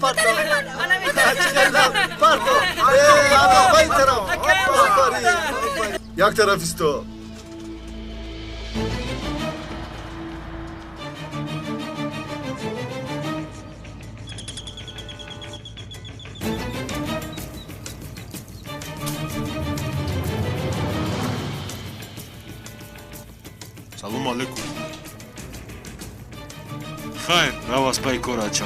Парто. Парто. Як тараф исто. Салом алейкум. Хайр, рав аз пай кор ача.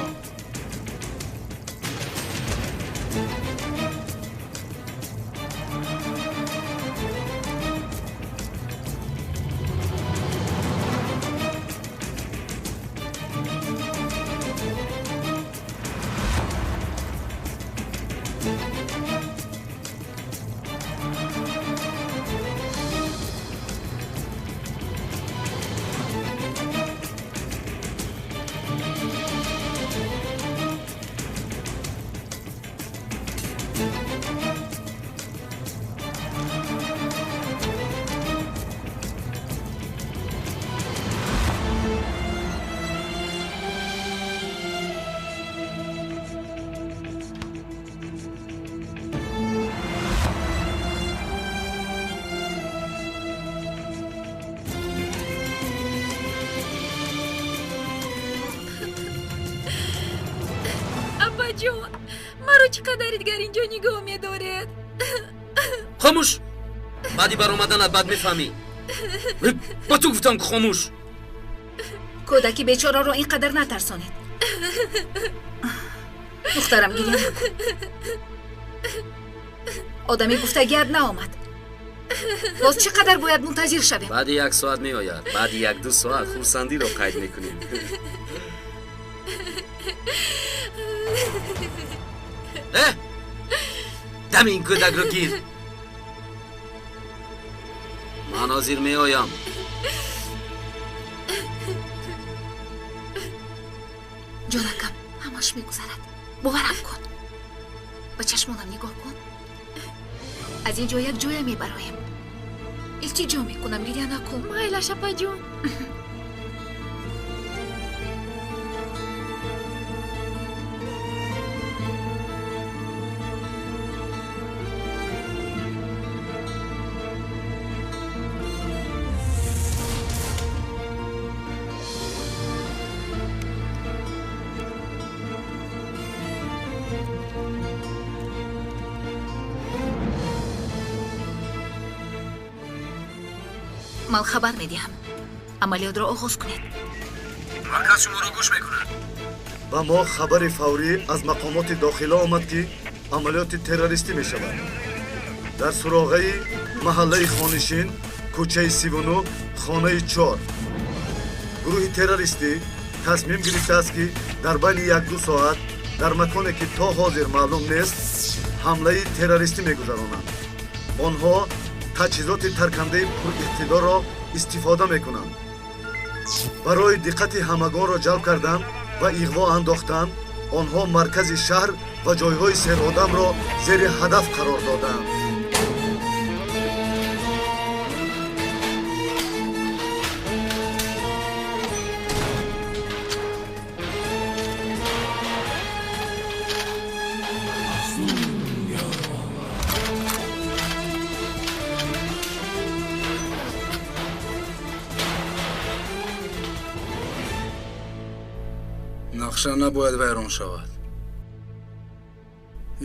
Апаҷон, маро чӣ қадари дигар инҷо нигоҳ медоред? Хомӯш! Баъди баромаданат бад мефаҳмӣ. Ба ту гуфтам ки хомӯш! Кӯдаки бечораро ин қадар натарсонед. Духтарам, гиря накун. Одами гуфтагиат наомад. Боз чӣ қадар бояд мунтазир шавем? Баъди як соат меояд. Баъди як-ду соат хурсандиро қайд мекунем. Дами ин кӯдакро гир. Ман ҳозир меоям. Ҷонакам, ҳамаш мегузарад. Боварам кун. Ба чашмонам нигоҳ кун. Аз ин ҷо як ҷоя мебароем. Илтиҷо мекунам, гиря накун. Майлаш, апаҷон. Ман хабар медиҳам. Амалиётро оғоз кунед. Марказ шуморо гӯш мекунад. Ба мо хабари фаврӣ аз мақомоти дохила омад, ки амалиёти террористӣ мешавад. Дар суроғаи маҳаллаи Хонишин, кӯчаи 39, хонаи 4. Гурӯҳи террористӣ тасмим гирифтааст, ки дар байни як-ду соат дар маконе, ки то ҳозир маълум нест, ҳамлаи террористӣ мегузаронанд. Онҳо таҷҳизоти таркандаи пуриқтидорро истифода мекунанд. Барои диққати ҳамагонро ҷалб кардан ва иғво андохтан, онҳо маркази шаҳр ва ҷойҳои серодамро зери ҳадаф қарор додаанд. Нақша набояд вайрон шавад.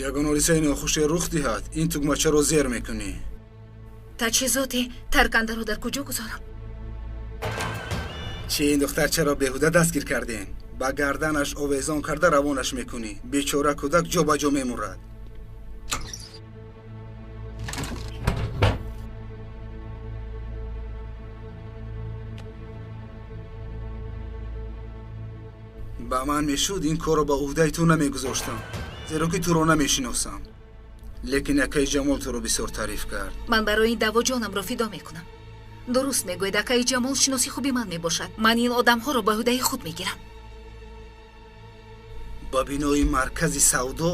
Ягон ҳодисаи нохуше рух диҳад, ин тугмачаро зер мекунӣ. Таҷҳизоти таркандаро дар куҷо гузорам? Чи ин духтарчаро беҳуда дастгир кардем? Ба гарданаш овезон карда равонаш мекунӣ. Бечора кӯдак ҷо ба ҷо мемурад. Ба ман мешуд ин корро ба ӯҳдаи ту намегузоштам, зеро ки туро намешиносам. Лекин акаи Ҷамол туро бисёр таъриф кард. Ман барои ин даъво ҷонамро фидо мекунам. Дуруст мегӯед, акаи Ҷамол шиноси хуби ман мебошад. Ман ин одамҳоро ба ӯҳдаи худ мегирам. Ба бинои маркази савдо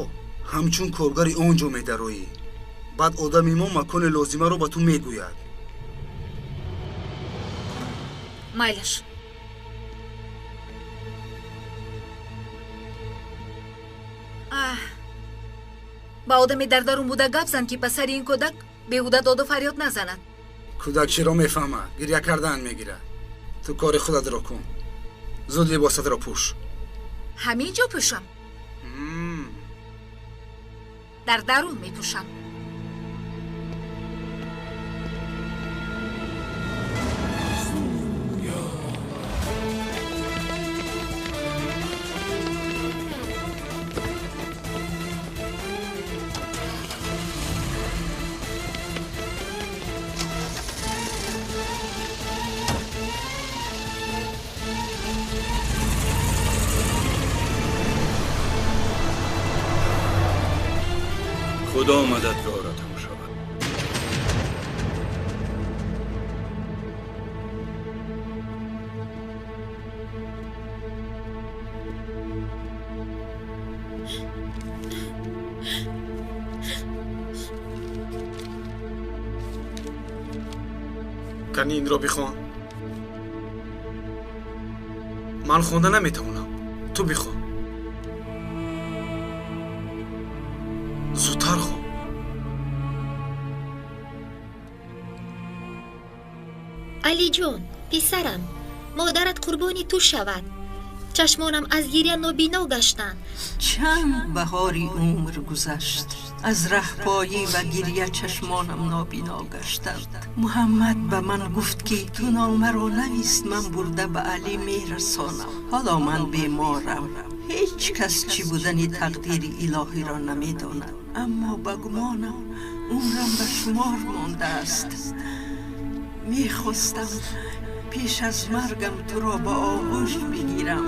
ҳамчун коргари он ҷо медароӣ. Баъд одами мо макони лозимаро ба ту мегӯяд. Майлаш. Ба одаме дар дарун буда гап зан, ки ба сари ин кӯдак беҳуда доду фарёд назанад. Кӯдак чиро мефаҳмад? Гиря кардан мегирад. Ту кори худатро кун. Зуд либосатро пӯш. Ҳамин ҷо пӯшам? Дар дарун мепӯшам. Худо мададгоратон шавад. Кани инро бихон. Ман хонда наметавонам. Ту бихон. Зудтар хон. Алиҷон, писарам, модарат қурбони ту шавад. Чашмонам аз гиря нобино гаштанд. Чанд баҳори умр гузашт. Аз раҳпоӣ ва гиря чашмонам нобино гаштанд. Муҳаммад ба ман гуфт, ки ту номаро навис, ман бурда ба Алӣ мерасонам. Ҳоло ман беморам. Ҳеҷ кас чӣ будани тақдири илоҳиро намедонад. Аммо ба гумонам умрам ба шумор мондааст. Мехостам пеш аз маргам туро ба оғӯш бигирам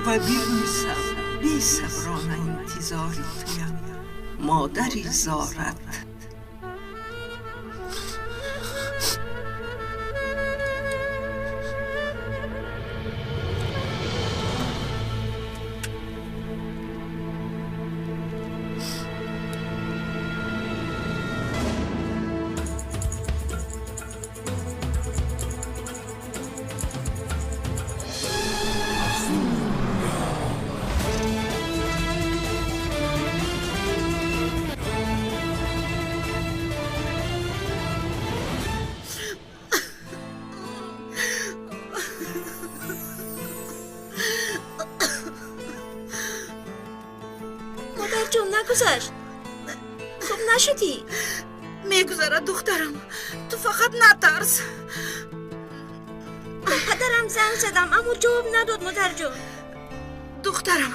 ва бибӯсам. Бесаброна интизори туям, модари зорат. Модарҷон, нагузашт. Хуб нашудӣ? Мегузарад, духтарам. Ту фақат натарс. Ба падарам занг задам, аммо ҷавоб надод, модарҷон. Духтарам,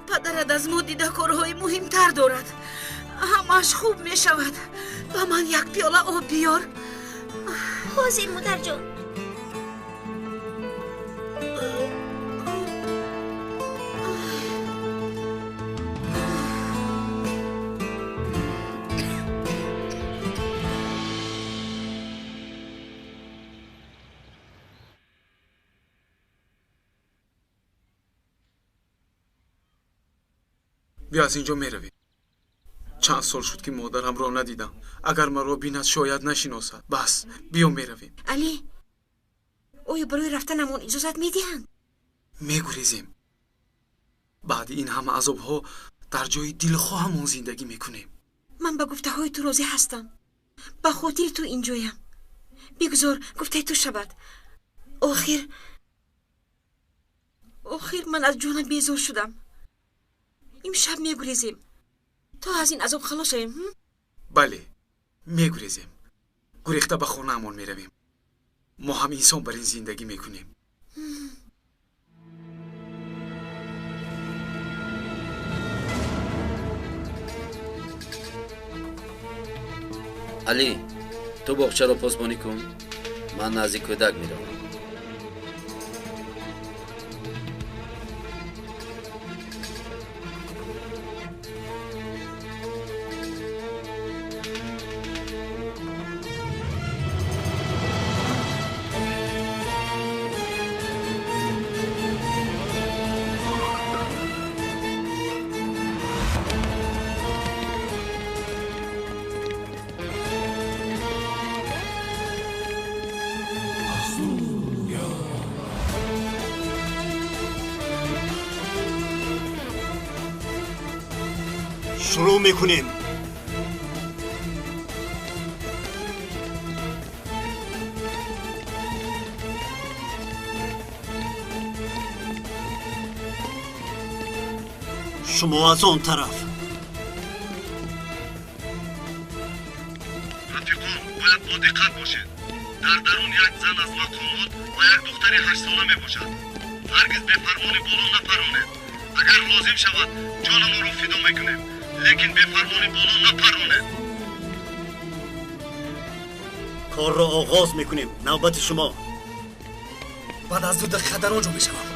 падарат аз мо дида корҳои муҳимтар дорад. Ҳамааш хуб мешавад. Ба ман як пиёла об биёр. Ҳозир, модарҷон. Биё, аз инҷо меравем. Чанд сол шуд, ки модарамро надидам. Агар маро бинад, шояд нашиносад. Бас, биё меравем. Алӣ, оё барои рафтанамон иҷозат медиҳанд? Мегурезем. Баъди ин ҳама азобҳо дар ҷои дилхоҳамон зиндагӣ мекунем. Ман ба гуфтаҳои ту розӣ ҳастам. Ба хотири ту инҷоям. Бигузор гуфтаи ту шавад. Охир ман аз ҷонам безор шудам. Имшаб мегурезем, то аз ин азоб халос шавем. Бале, мегурезем. Гурехта ба хонаамон меравем. Мо ҳам инсон бар ин зиндагӣ мекунем. Алӣ, ту боғчаро посбонӣ кун. Ман назди кӯдак меравам. Шурӯъ мекунем. Шумо аз он тараф. Рафиқон, бояд бо диққат бошед. Дар дарун як зан аз мақомот ва як духтари 8-сола мебошад. Ҳаргиз бефармони боло напаронед. Агар лозим шавад, ҷонамонро фидо мекунем, лекин бефармони боло напаронед. Корро оғоз мекунем. Навбати шумо. Баъд аз 2 дақиқа дар он ҷо мешавам.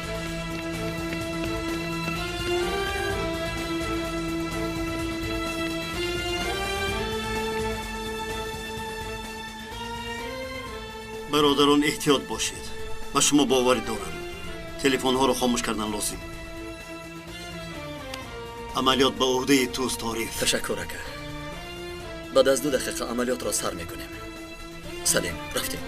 Бародарон, эҳтиёт бошед. Ба шумо боварӣ дорам. Телефонҳоро хомӯш кардан лозим. Амалиёт ба уҳдаи туст, Ориф. Ташаккур, ака. Баъд аз 2 дақиқа амалиётро сар мекунем. Салим, рафтем.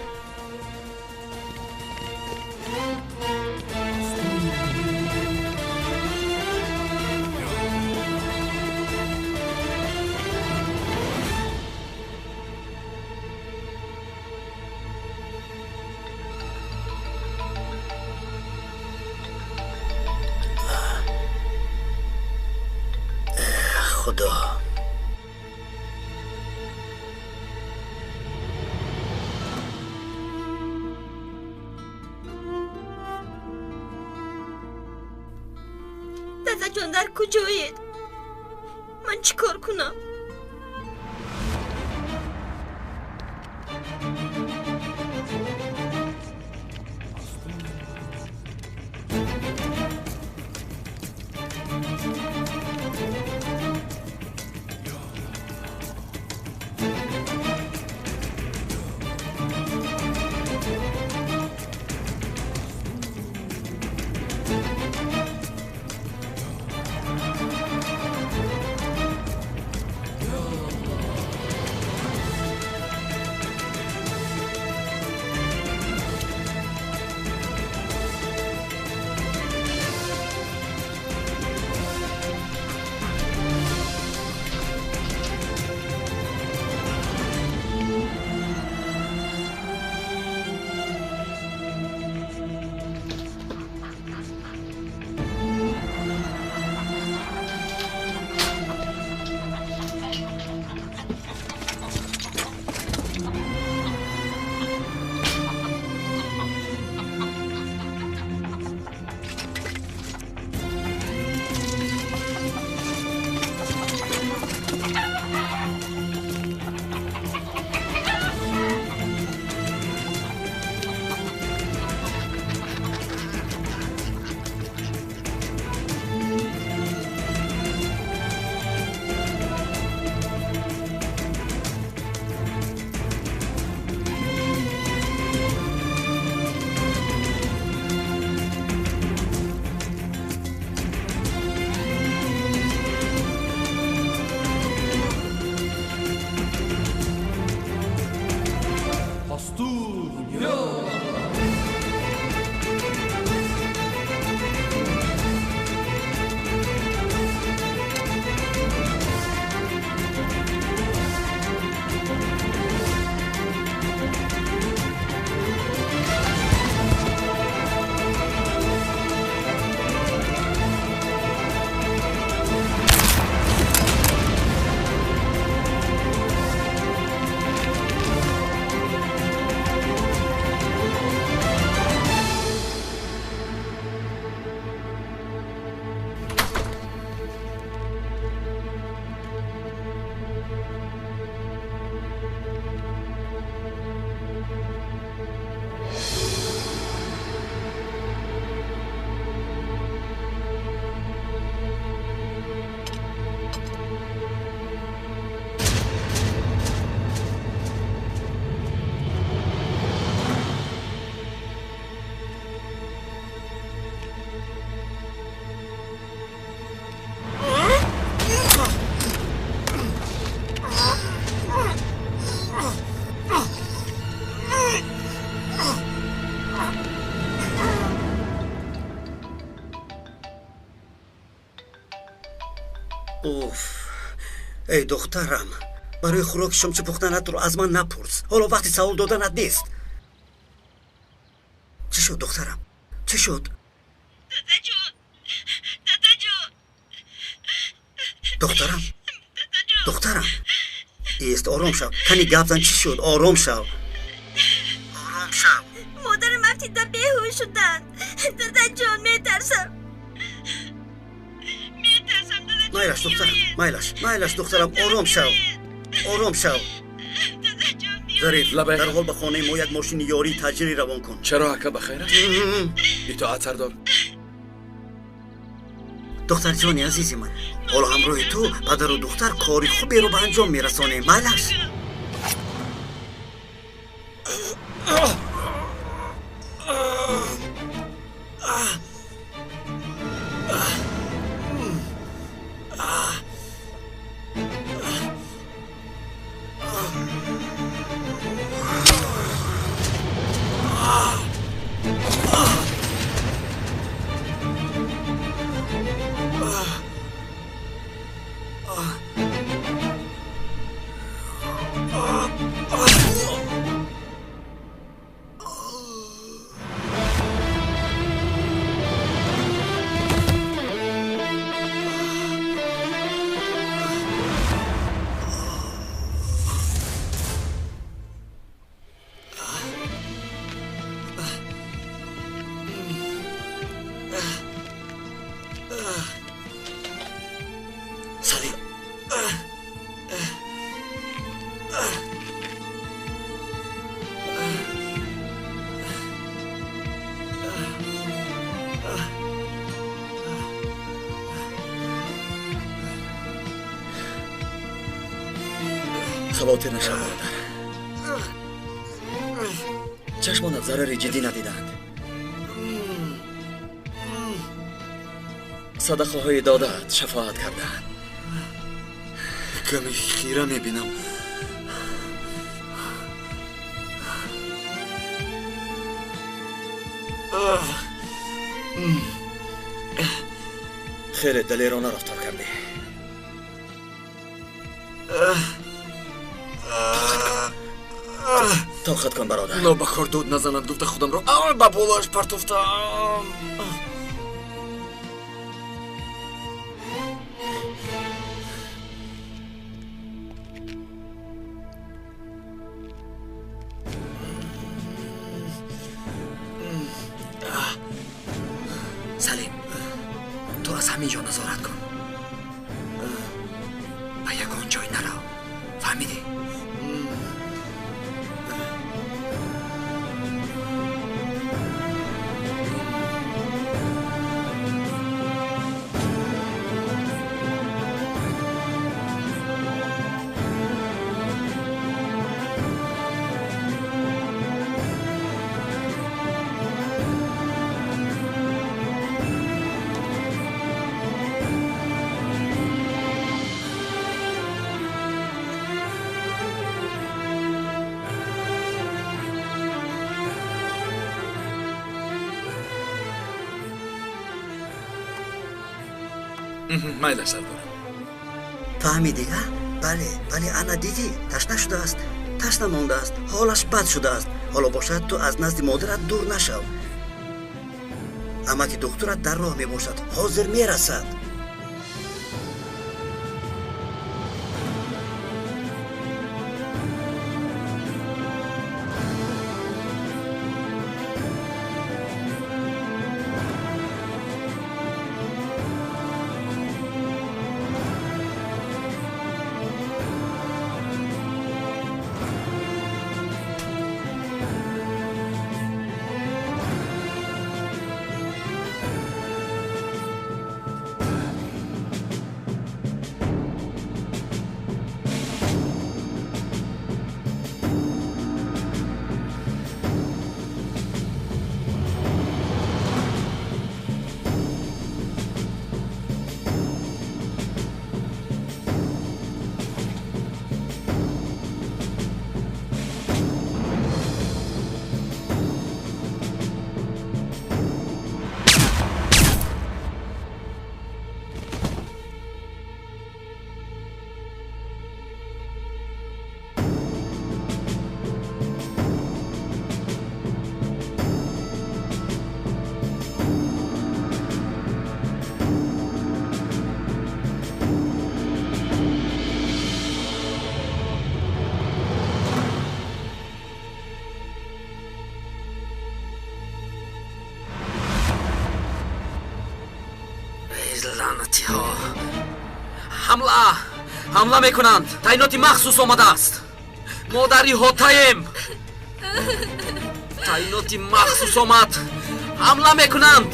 Худо. Дадаҷон, дар куҷоед? Ман чӣ кор кунам? Уф, Эй духтарам, барои хӯроки шом чӣ пухтанатро аз ман напурс. Ҳоло вақти савол доданат нест. Чӣ шуд, духтарам? Чӣ шуд? Дадаҷон, дадаҷон. Духтарам, духтарам, ист, ором шав. Кани гап зан, чӣ шуд? Ором шав, ором шав. Модарам афтида беҳуш шуданд. Дадаҷон, метарсам, метарсам, дадаҷон. Майлаш, духтарам, майлаш, майлаш, духтарам, ором шав, ором шав. Зариф, дарҳол ба хонаи мо як мошини ёрии таъҷилӣ равон кун. Чаро, ака, ба хайр аст? Итоат, сардор. Духтарҷони азизи ман, ҳоло ҳамроҳи ту падару духтар кори хуберо ба анҷом мерасонем. Майлаш. Хавотир нашав, бародар. Чашмонат зарари ҷиддӣ надидаанд. Садақаҳои додаат шафоат кардаанд. Каме хира мебинам. Хеле далерона рафтор кардӣ. Тоқат кун, бародар. Нобахор дуд назанад гуфта худамро аввал ба болояш партофтам. Салим, ту аз ҳамин ҷо назорат кун. Ба ягон ҷой нарав. Фаҳмидӣ? Майлаш, сардорам. Фаҳмидӣ, а? Бале, бале, ана дидӣ, ташна шудааст, ташна мондааст, ҳолаш бад шудааст. Ҳоло бошад, ту аз назди модарат дур нашав. Амаки духтурат дар роҳ мебошад, ҳозир мерасад. Лаънатиҳо! Ҳамла! Ҳамла мекунанд! Таъиноти махсус омадааст! Мо дар иҳотаем! Таъиноти махсус омад! Ҳамла мекунанд!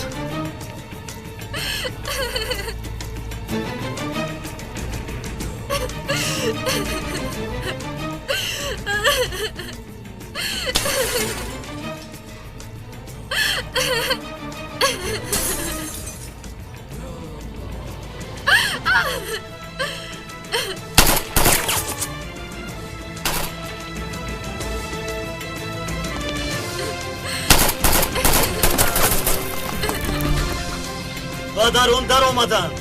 Ба дарун даромаданд.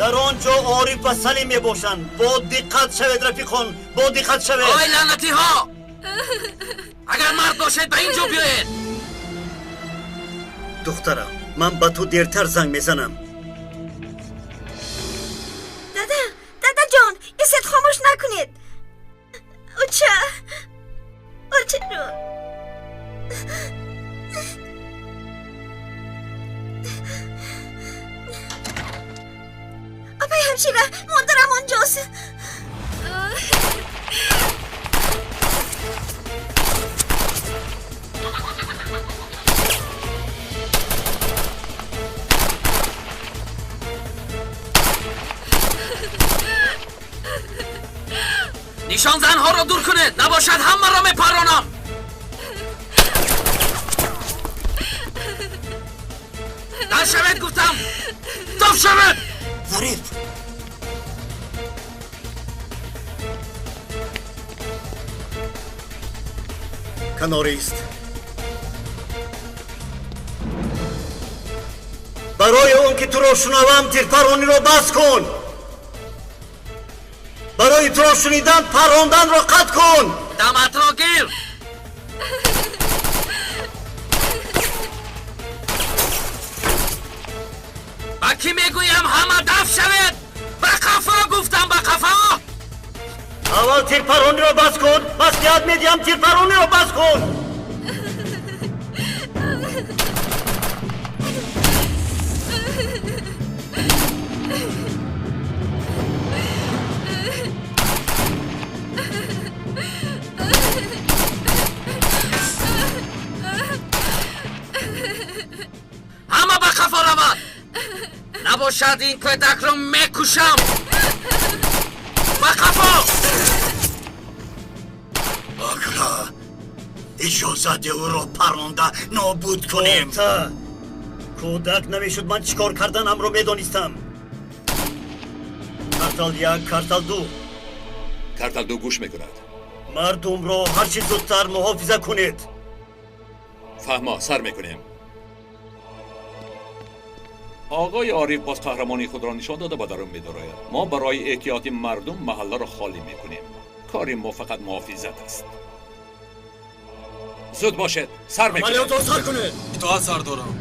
Дар он ҷо Ориф ва Салим мебошанд. Бо диққат шавед, рафиқон, бо диққат шавед. Ой, лаънатиҳо! Агар мард бошед, ба ин ҷо биёед. Духтарам, ман ба ту дертар занг мезанам. Дада, дадаҷон, исет хомӯш накунед. Оча, очаҷон. Апай ҳамшира, модарам онҷост. Нишонзанҳоро дур кунед, набошад ҳамаро мепаронам. Дар шавед гуфтам, тоф шавед! Зариф! Канорист. Барои он ки туро шунавам, тирпарониро бас кун. Барои туро шунидан, паронданро қатъ кун. Даматро гир. Ба кӣ мегӯям ҳама дафт шавед? Ба қафо гуфтам, ба қафо. Аввал тирпарониро бас кун. Маслиҳат медиҳам, тирпарониро бас кун. Ҳама ба қафо равад. Набошад ин кӯдакро мекушам. Ба қафо! Ака, иҷозат де ӯро паронда нобуд кунем. Кӯдак намешуд, ман чӣ кор карданамро медонистам. Картал 1, Картал 2. Картал 2 гӯш мекунад. Мардумро ҳарчи зудтар муҳофиза кунед. Фаҳмо, сар мекунем. Оғои Ориф боз қаҳрамонии худро нишон дода ба дарун медарояд. Мо барои эҳтиёти мардум маҳалларо холӣ мекунем. Кори мо фақат муҳофизат аст. Зуд бошед, сар мекунем. Амалиётро сар кунед. Итоат сардорам.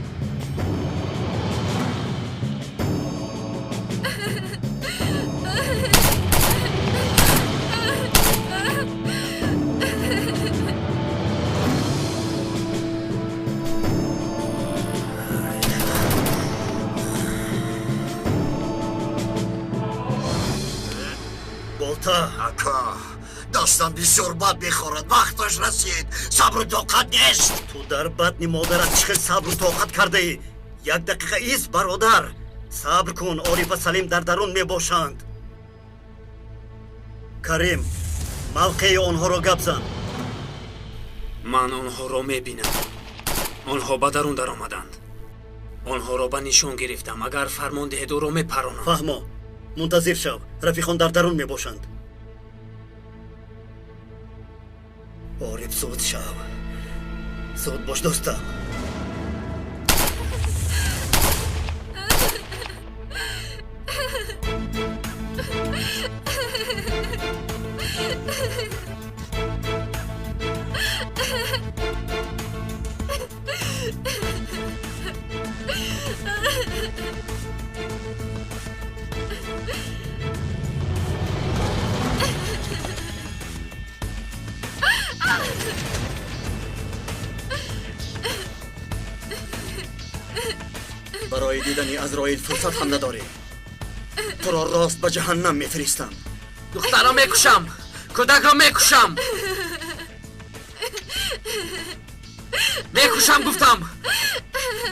Ака, дастам бисёр бад мехорад. Вақташ расид. Сабру тоқат нест. Ту дар батни модарат чӣ хел сабру тоқат кардаӣ? Як дақиқа ист, бародар. Сабр кун, Ориф ва Салим дар дарун мебошанд. Карим, мавқеи онҳоро гап зан. Ман онҳоро мебинам. Онҳо ба дарун даромаданд. Онҳоро ба нишон гирифтам. Агар фармон диҳед, ӯро мепаронам. Фаҳмо, мунтазир шав. Рафиқон дар дарун мебошанд. Ориф, зуд шав. Зуд бош, дӯстам. Барои дидани Азроил фурсат ҳам надорӣ. Туро рост ба ҷаҳаннам мефиристам. Духтарро мекушам, кӯдакро мекушам. Мекушам гуфтам.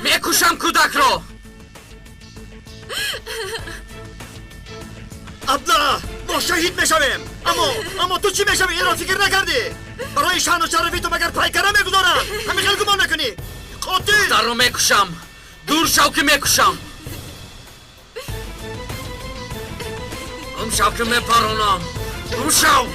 Мекушам кӯдакро. Абла, мо шаҳид мешавем. Аммо ту чӣ мешавӣ? Инро фикр накардӣ? Барои шаъну шарафи ту магар пайкара мегузорам? Ҳамин хел гумон мекунӣ? Қотил! Духтарро мекушам. Дур шав ки мекушам. Гум шав ки мепаронам. Гум шав!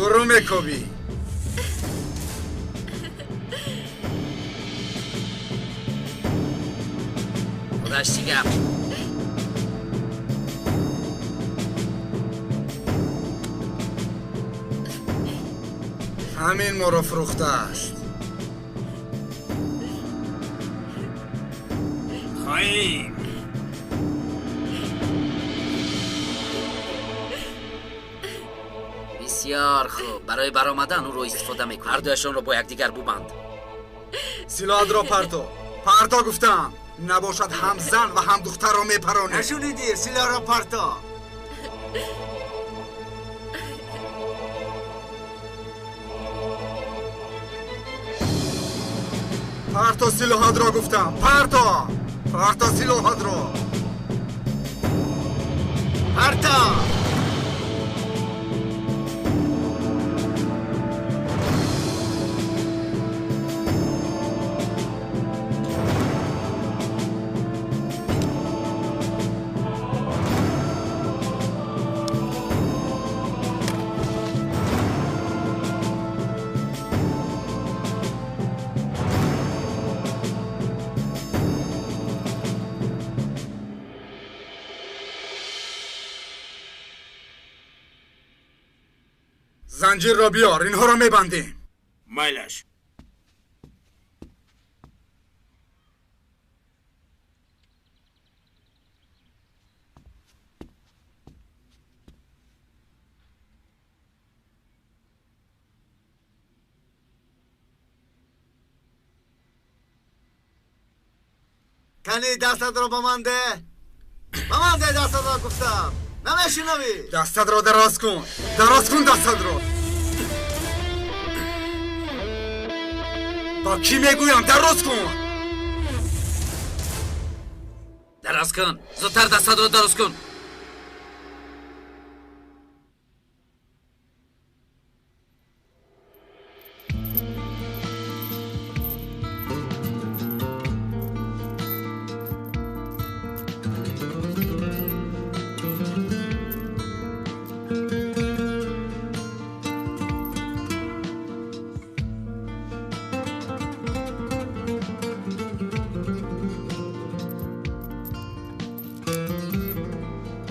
Ӯро мекобӣ. Худаш чӣ гап? Ҳамин моро фурӯхтааст. Хоин! Бисёр хуб. Барои баромадан ӯро истифода мекунем. Ҳардуяшонро бо якдигар бубанд. Силоҳатро парто. Парто гуфтам. Набошад ҳам зан ва ҳам духтарро мепаронем. Нашунидӣ? Силоҳро парто. Парто силоҳатро гуфтам. Парто! Парто силоҳатро. Парто! Занҷирро биёр, инҳоро мебандем. Майлаш. Кани дастатро ба ман деҳ. Ба ман деҳ дастатро гуфтам. Намешунавӣ? Дастатро дароз кун. Дароз кун дастатро. Ба кӣ мегӯям? Дароз кун. Дароз кун. Зудтар дастатро дароз кун.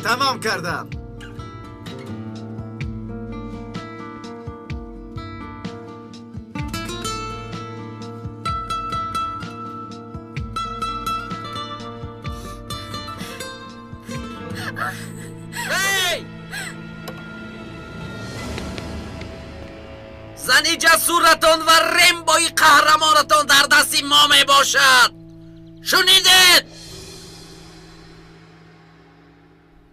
Тамом кардам. Эй! Зани ҷасуратон ва Рембои қаҳрамонатон дар дасти мо мебошад. Шунидед?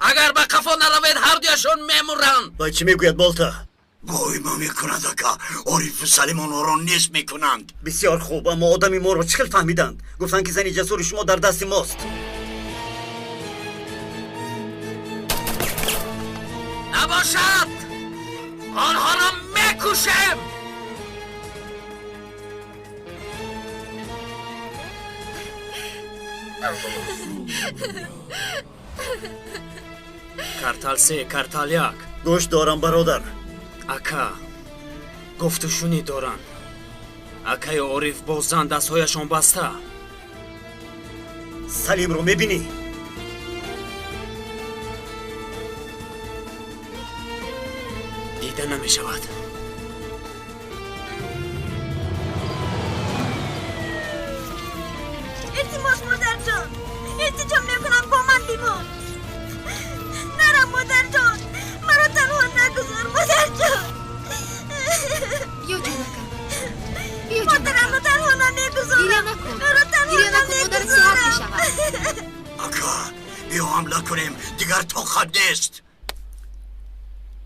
Агар ба қафо наравед, ҳардуяшон мемуранд. Вай чӣ мегӯяд, Болта? Вой ма мекунад, ака. Орифу Салим онҳоро нест мекунанд. Бисёр хуб, аммо одами моро чӣ хел фаҳмиданд? Гуфтанд, ки зани ҷасури шумо дар дасти мост. Набошад, онҳоро мекушем. Картал се, Картал як. Гӯш дорам, бародар. Ака, гуфту шунид доранд. Акаи Ориф бо зан дастҳояшон баста. Салимро мебинӣ? Дида намешавад. Илтимос, модарҷон, илтиҷо мекунам, бо ман бимон. Нарам, модарҷон, маро танҳо нагузор, модарҷон. Биё, ҷонакам. Модарамро танҳо намегузорам. Гиря накун. Маро танҳо Гиря накун, модарат сиҳат намегузорам. мешавад. Ака, биё ҳамла кунем, дигар тоқат нест.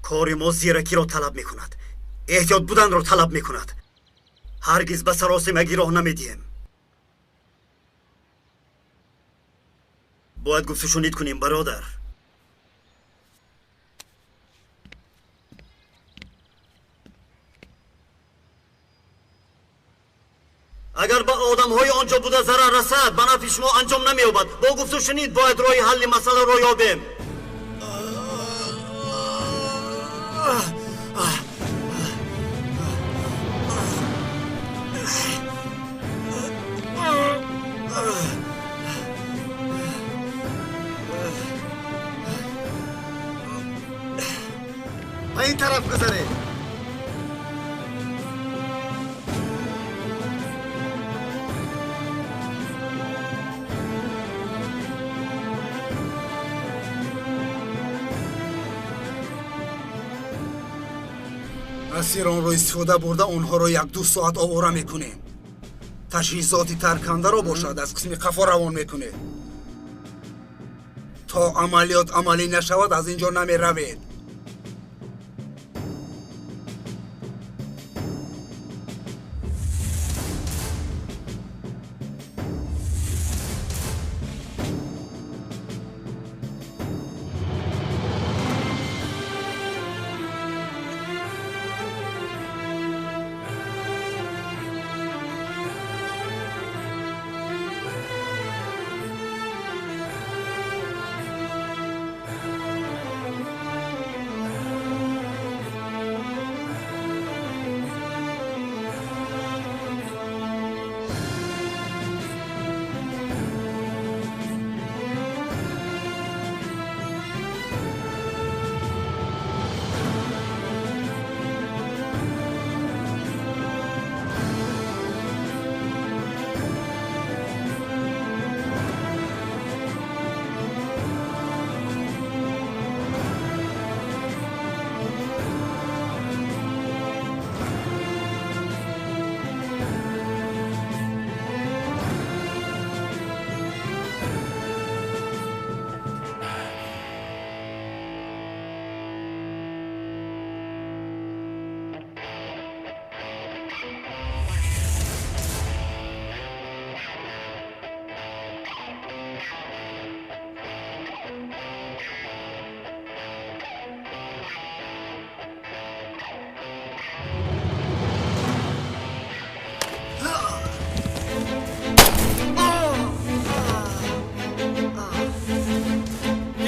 Кори мо зиракиро талаб мекунад, эҳтиёт буданро талаб мекунад. Ҳаргиз ба саросимагӣ роҳ намедиҳем. Бояд гуфтушунид кунем, бародар. Агар ба одамҳои он ҷо буда зарар расад, ба нафъи шумо анҷом намеёбад. Бо гуфтушунид бояд роҳи ҳалли масъаларо ёбем. Ба ин тараф гузаред. Асиронро истифода бурда, онҳоро як-ду соат овора мекунем. Таҷҳизоти таркандаро бошад, аз қисми қафо равон мекунед. То амалиёт амалӣ нашавад, аз ин ҷо намеравед.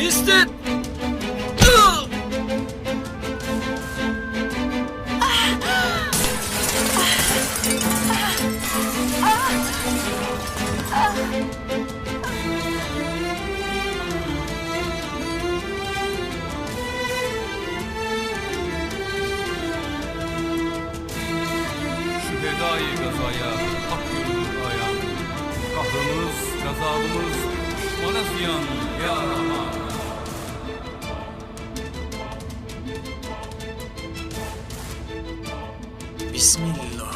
Истед! Şühedai gazaya hak görünür ayan. Kahrımız, gazabımız düşmana ziyan ya Rahman. Bismillah.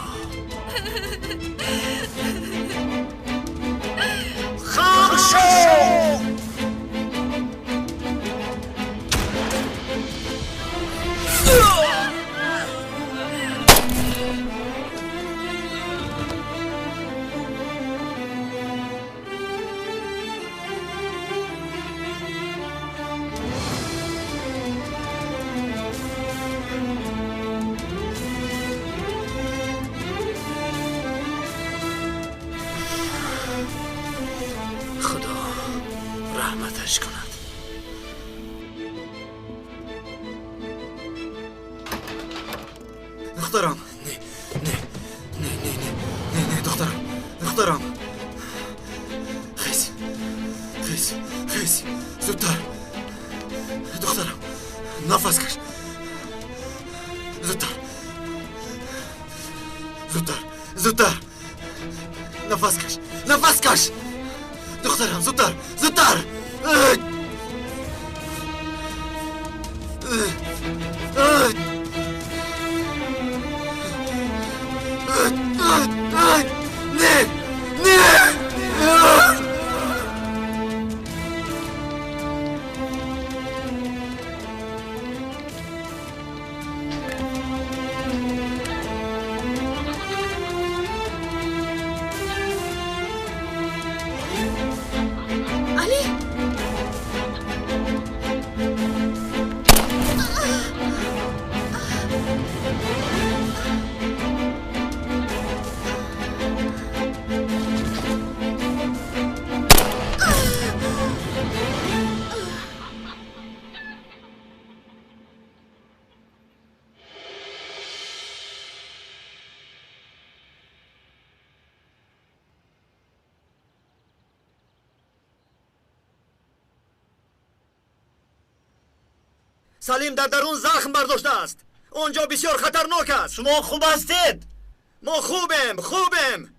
Хак шо! Духтарам. Не, не, не, не, не, не, духтарам. Духтарам. Хез. Хез. Хез. Зудтар. Духтарам. Нафас каш. Зудтар. Зудтар. Зудтар. Нафас каш. Нафас каш. Духтарам, зудтар. Зудтар. Не! Не! Али! Салим дар дарун захм бардоштааст. Он ҷо бисёр хатарнок аст. Шумо хуб ҳастед? Мо хубем, хубем.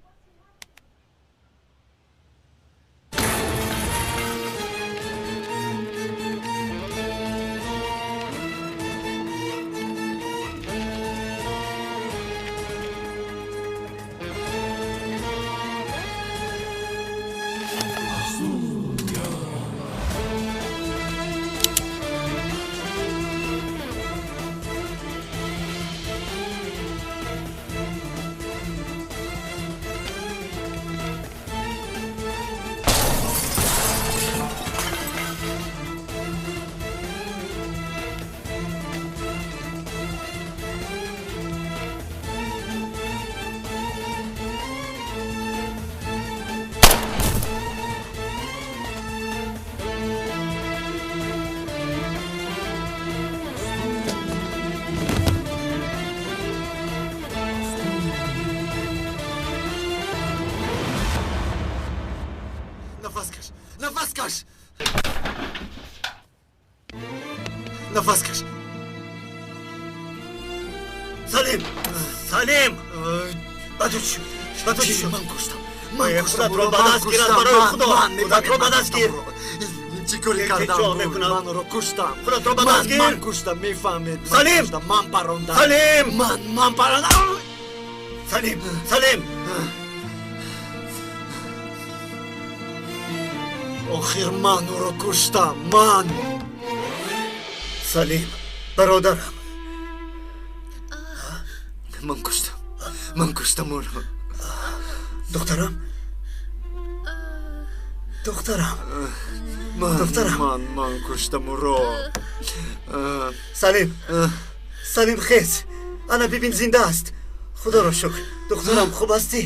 Нафас каш. Нафас каш. Салим! Салим! Ба ту чӣ? Ба ту чӣ? Ман куштам. Ман куштам. Худатро ба даст гирад барои Худо. Худатро ба даст гир. Чӣ коре кардам? Ман ӯро куштам. Худатро ба даст гир. Ман куштам, мефаҳмед. Салим! Ман парондам. Салим! Ман парондам. Салим! Салим! Охир ман ӯро куштам. Ман. Салим, бародарам. Ман куштам. Ман куштам ӯро. Духтарам? Духтарам. Духтарам. Ман куштам ӯро. Салим. Салим, хез. Ана бибин, зинда аст. Худоро шукр. Духтарам, хуб ҳастӣ?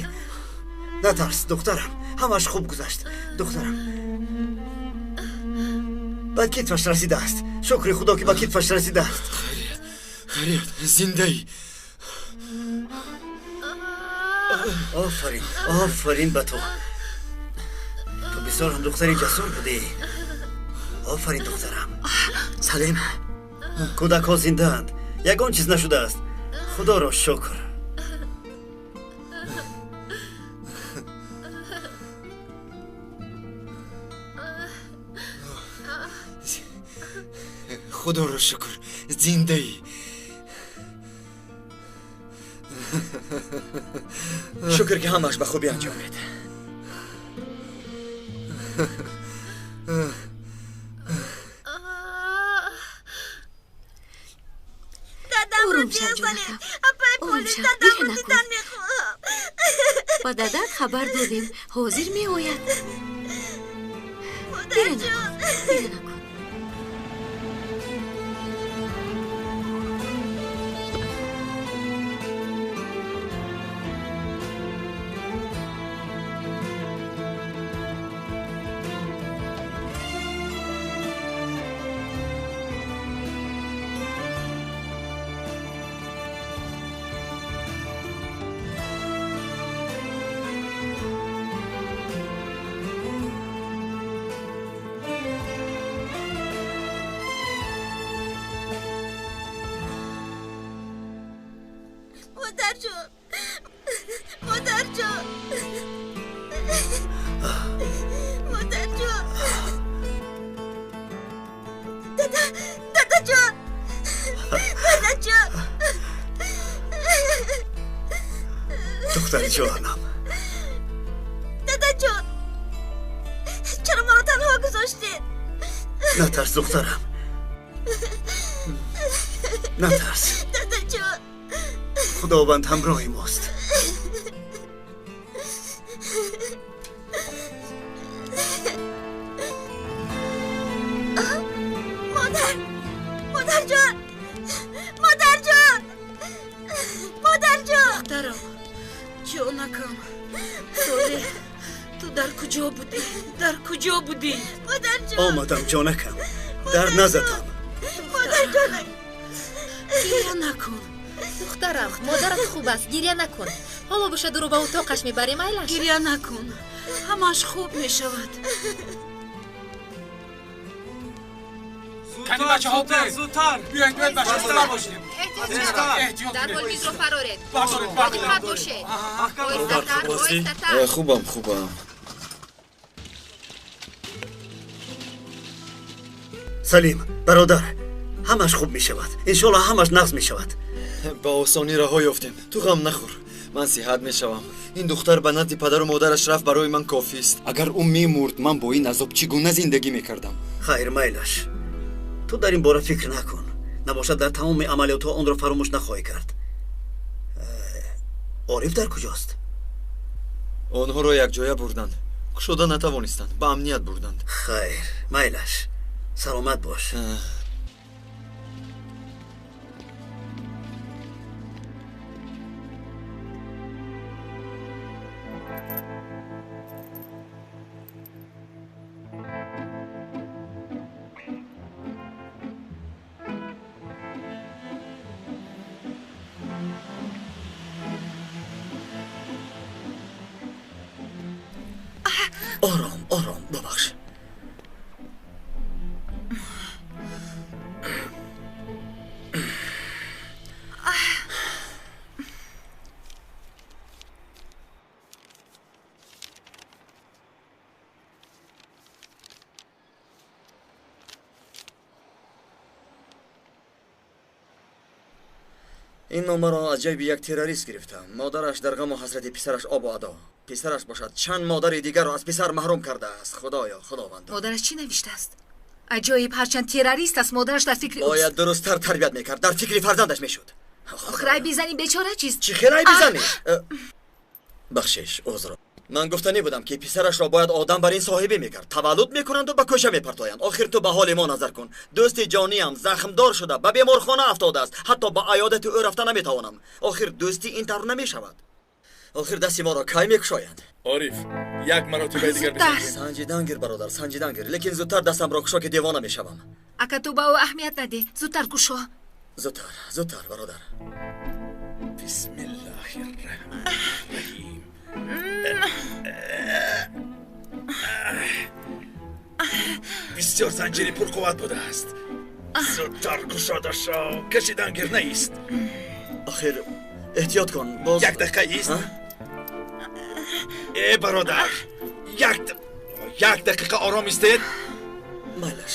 Натарс, духтарам. Ҳамаш хуб гузашт. Духтарам. Ба китфаш расидааст. Шукри Худо, ки ба китфаш расидааст. Хайрият, хайрият, зиндаӣ. Офарин, офарин ба ту. Ту бисёр ҳам духтари ҷасур будӣ. Офарин, духтарам. Салим, кӯдакҳо зиндаанд. Ягон чиз нашудааст. Худоро шукр. Худоро шукр, зиндаӣ. Шукр, ки ҳамааш ба хубӣ анҷомид. Дадамро бирасонед. Апаи полис, дадамро дидан мехоҳам. Ба дадат хабар додем, ҳозир меояд. Модарҷон. Гиря накун. Модарҷон, модарҷон, модарҷон, дада, дадаҷон, дадаҷон, духтари ҷонам, дадаҷон, чаро маро танҳо гузоштед? Натарс, духтарам, натарс. Дадаҷон, худованд ҳамроҳи мост. Модар, модарҷон, модарҷон, модарҷон. Духтарам, ҷонакам, Солеҳ, ту дар куҷо будӣ? Дар куҷо будӣ? Модарҷон. Омадам, ҷонакам, дар назадам. Модарҷонак, гиря накун. Духтарам, модарат хуб аст, гиря накун. Ҳоло бошад ӯро ба утоқаш мебарем, айлаш. Гиря накун, ҳамааш хуб мешавад. Кани бачаҳо, биёед, зудтар биёед, биёед, бачаҳо бошем. Эҳтиёт, дарҳол мизро фароред. Бодиққат бошед. Оҳистатар, оҳистатар. Хубам, хубам. Салим, бародар, ҳамаш хуб мешавад. Иншоалло ҳамаш нағз мешавад. Ба осонӣ раҳо ёфтем. Ту ғам нахӯр, ман сиҳат мешавам. Ин духтар ба назди падару модараш рафт, барои ман кофист. Агар ӯ мемурд, ман бо ин азоб чӣ гуна зиндагӣ мекардам? Хайр, майлаш. Ту дар ин бора фикр накун. Набошад дар тамоми амалиётҳо онро фаромӯш нахоҳӣ кард. Ориф дар куҷост? Онҳоро якҷоя бурданд. Кушода натавонистанд, ба амният бурданд. Хайр, майлаш. Саломат бош. Ором, ором, бубахш. Ин номаро аз ҷайби як террорист гирифтам. Модараш дар ғаму ҳасрати писараш обу адо. Писараш бошад чанд модари дигарро аз писар маҳрум кардааст. Худоё, худованд. Модараш чӣ навиштааст? Аҷоиб, ҳарчанд террорист аст, модараш дар фикри ӯст. Бояд дурусттар тарбият мекард, дар фикри фарзандаш мешуд. Охир ай бизани бечора чист? Чӣ хел ай бизанӣ? Бахшиш, узр. Ман гуфтанӣ будам, ки писарашро бояд одам бар ин соҳибӣ мекард. Таваллуд мекунанду ба кӯча мепартоянд. Охир ту ба ҳоли мо назар кун. Дӯсти ҷониам захмдор шуда, ба беморхона афтодааст. Ҳатто ба аёдати ӯ рафта наметавонам. Охир дӯстӣ ин тавр намешавад. Охир дасти моро кай мекушоянд? Ориф, як маротибаи дигар бисанҷ. Санҷидан гир, бародар, санҷидан гир. Лекин зудтар дастамро кушо, ки девона мешавам. Ака, ту ба ӯ аҳамият надеҳ. Зудтар кушо. Зудтар, зудтар, бародар. Бисмиллаҳи рраҳмани рраҳим. Бисёр занҷири пурқувват будааст. Зудтар кушода шав, кашидан гир наист. Охир эҳтиёт кун, боз. Як дақиқа ист. Э, бародар, як дақиқа ором истед. Майлаш.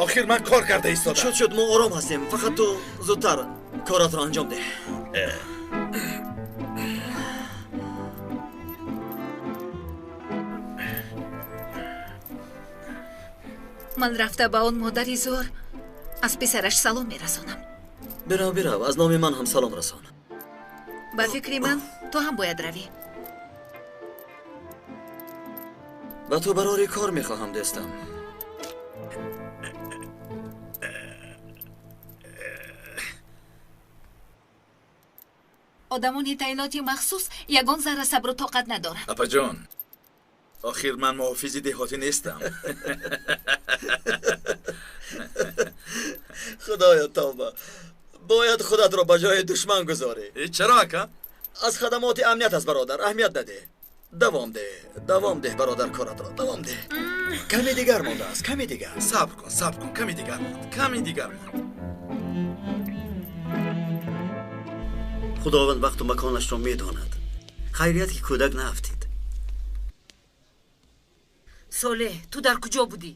Охир ман кор карда истодам. Шуд, шуд, мо ором ҳастем. Фақат ту зудтар коратро анҷом деҳ. Ман рафта ба он модари зор аз писараш салом мерасонам. Бирав, бирав, аз номи ман ҳам салом расон. Ба фикри ман, ту ҳам бояд равӣ. Ба ту барори кор мехоҳам, дӯстам. Одамони таъиноти махсус ягон зарра сабру тоқат надоранд. Апаҷон, охир ман муҳофизи деҳотӣ нестам. Худоё, тавба. Бояд худатро ба ҷои душман гузорӣ. Чаро, ака? Аз хадамоти амният аст, бародар, аҳамият надеҳ. Давом деҳ, давом деҳ, бародар, коратро давом деҳ. Каме дигар мондааст, каме дигар. Сабр кун, сабр кун, каме дигар монд, каме дигар монд. Худованд вақту маконашро медонад. Хайрият ки кӯдак наафтид. Солеҳ, ту дар куҷо будӣ?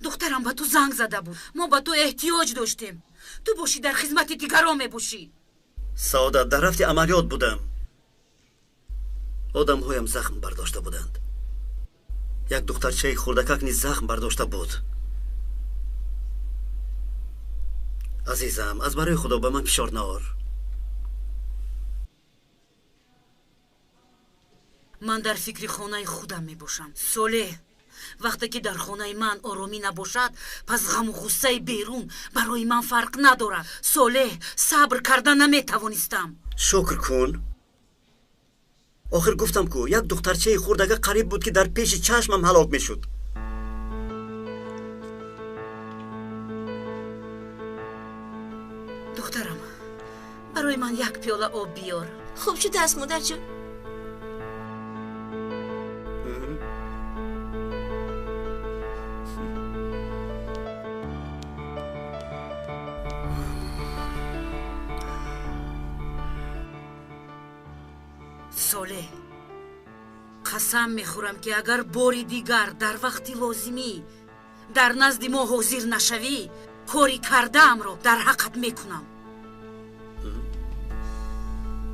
Духтарам ба ту занг зада буд. Мо ба ту эҳтиёҷ доштем. Ту бошӣ дар хизмати дигарон мебошӣ. Саодат, дар рафти амалиёт будам. Одамҳоям захм бардошта буданд. Як духтарчаи хурдакак низ захм бардошта буд. Азизам, аз барои Худо ба ман фишор наор. Ман дар фикри хонаи худам мебошам. Солеҳ, вақте ки дар хонаи ман оромӣ набошад, пас ғаму ғуссаи берун барои ман фарқ надорад. Солеҳ, сабр карда наметавонистам. Шукр кун. Охир гуфтам ку, як духтарчаи хурдага қариб буд ки дар пеши чашмам ҳалок мешуд. Духтарам, барои ман як пиёла об биёр. Хуб шудааст, модарҷон. Солеҳ, қасам мехӯрам ки агар бори дигар дар вақти лозимӣ дар назди мо ҳозир нашавӣ, кори кардаамро дар ҳаққат мекунам.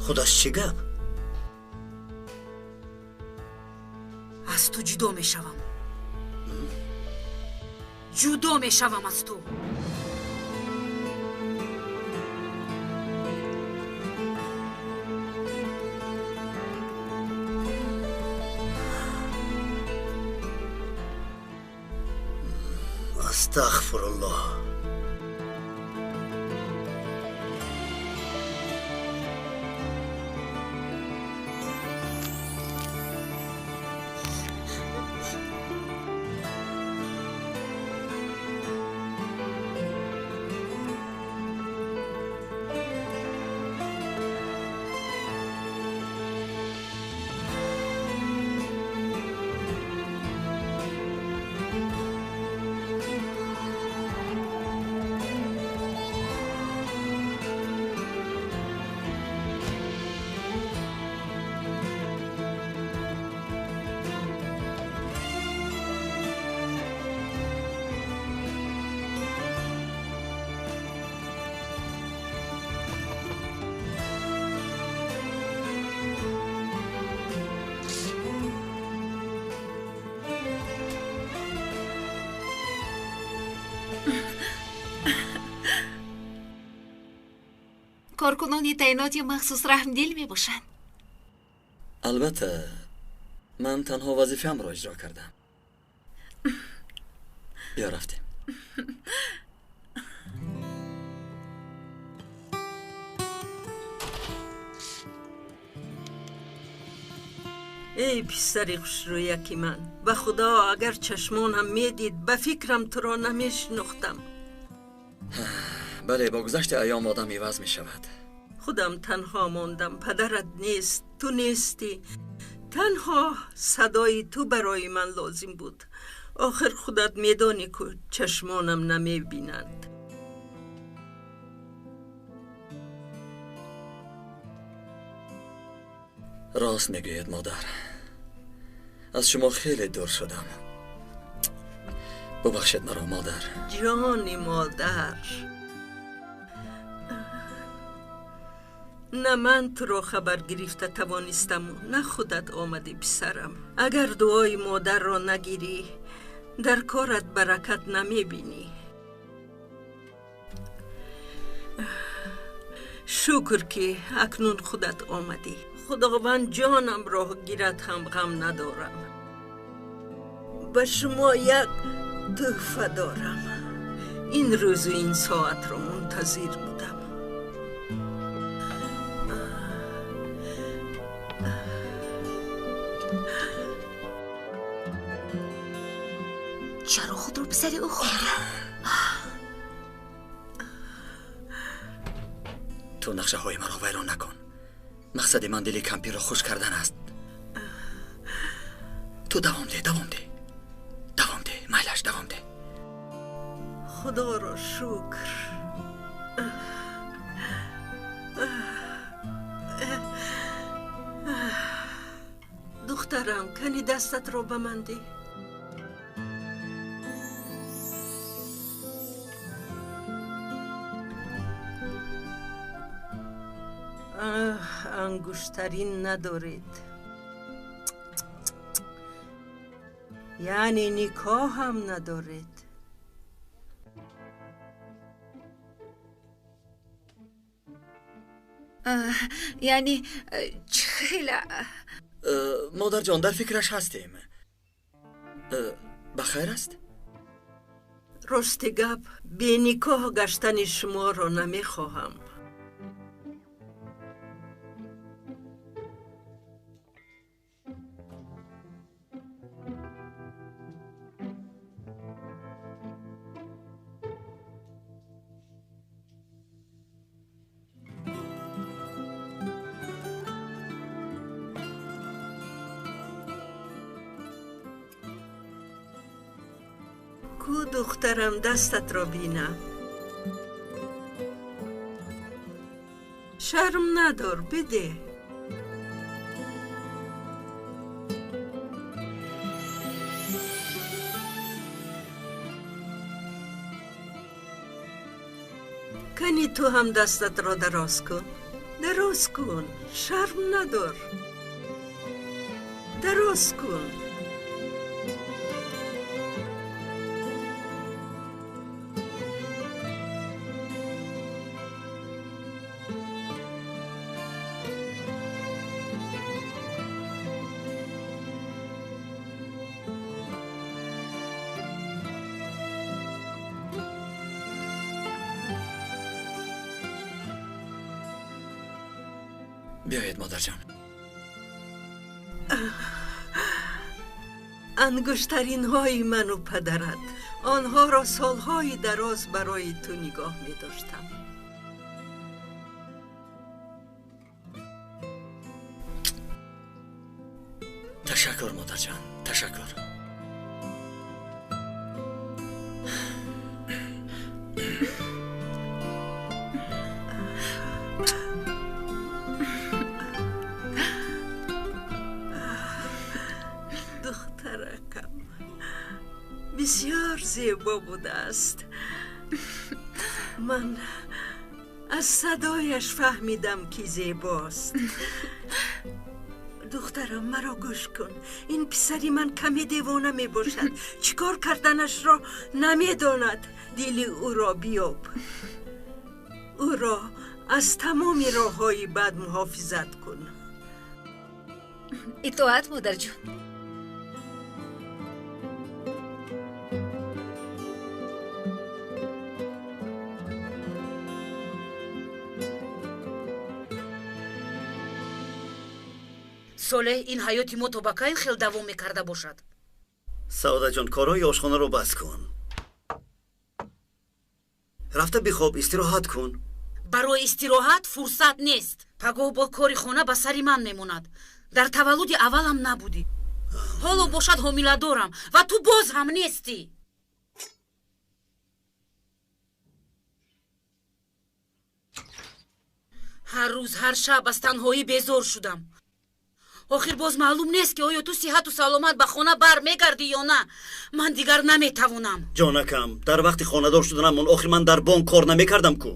Худаш чӣ гап? Аз ту ҷудо мешавам. Ҷудо мешавам аз ту. Астағфируллоҳ. Коркунони таъиноти махсус раҳмдил мебошанд. Албатта, ман танҳо вазифаамро иҷро кардам. Биё рафтем. Эй писари хушрӯяки ман, ба Худо агар чашмонам медид, ба фикрам туро намешинохтам. Бале, бо гузашти айём одам иваз мешавад. Худам танҳо мондам, падарат нест, ту нестӣ. Танҳо садои ту барои ман лозим буд. Охир худат медонӣ ку чашмонам намебинанд. Рост мегӯед, модар. Аз шумо хеле дур шудам. Бубахшед маро, модар. Ҷони модар, на ман туро хабар гирифта тавонистаму на худат омадӣ, писарам. Агар дуои модарро нагирӣ, дар корат баракат намебинӣ. Шукр ки акнун худат омадӣ. Худованд ҷонамро гирад ҳам ғам надорам. Ба шумо як тӯҳфа дорам. Ин рӯзу ин соатро мунтазир будам. Чаро худро писари ӯ хондӣ? Ту нақшаҳои маро вайрон накун. Мақсади ман дили кампирро хуш кардан аст. Ту давом деҳ, давом деҳ, давом деҳ, майлаш, давом деҳ. Худоро шукр. Духтарам, кани дастатро ба ман деҳ. Ангуштарин надоред. Яъне никоҳ ҳам надоред. Яъне чӣ хела? Модарҷон, дар фикраш ҳастем. Ба хайр аст? Рости гап, беникоҳ гаштани шуморо намехоҳам. Ку духтарам, дастатро бинам. Шарм надор, бидеҳ. Кани ту ҳам дастатро дароз кун. Дароз кун, шарм надор. Дароз кун. Биёед, модарҷон. Ангуштаринҳои ману падарат. Онҳоро солҳои дароз барои ту нигоҳ медоштам. Ташаккур, модарҷон, ташаккур. Духтаракам бисёр зебо будааст. Ман аз садояш фаҳмидам, ки зебост. Духтарам, маро гӯш кун. Ин писари ман каме девона мебошад. Чӣ кор карданашро намедонад. Дили ӯро биёб. Ӯро аз тамоми роҳҳои бад муҳофизат кун. Итоат, модарҷон. Солеҳ, ин ҳаёти мо то ба кай хел давом мекарда бошад? Саодаҷон, корҳои ошхонаро бас кун. Рафта бихоб, истироҳат кун. Барои истироҳат фурсат нест. Пагоҳ бо кори хона ба сари ман мемонад. Дар таваллуди аввалам набудӣ. Ҳоло бошад ҳомиладорам ва ту боз ҳам нестӣ. Ҳар рӯз, ҳар шаб аз танҳоӣ безор шудам. Охир боз маълум нест, ки оё ту сиҳату саломат ба хона бар мегардӣ ё на. Ман дигар наметавонам. Ҷонакам, дар вақти хонадор шуданамон охир ман дар бонк кор намекардам ку.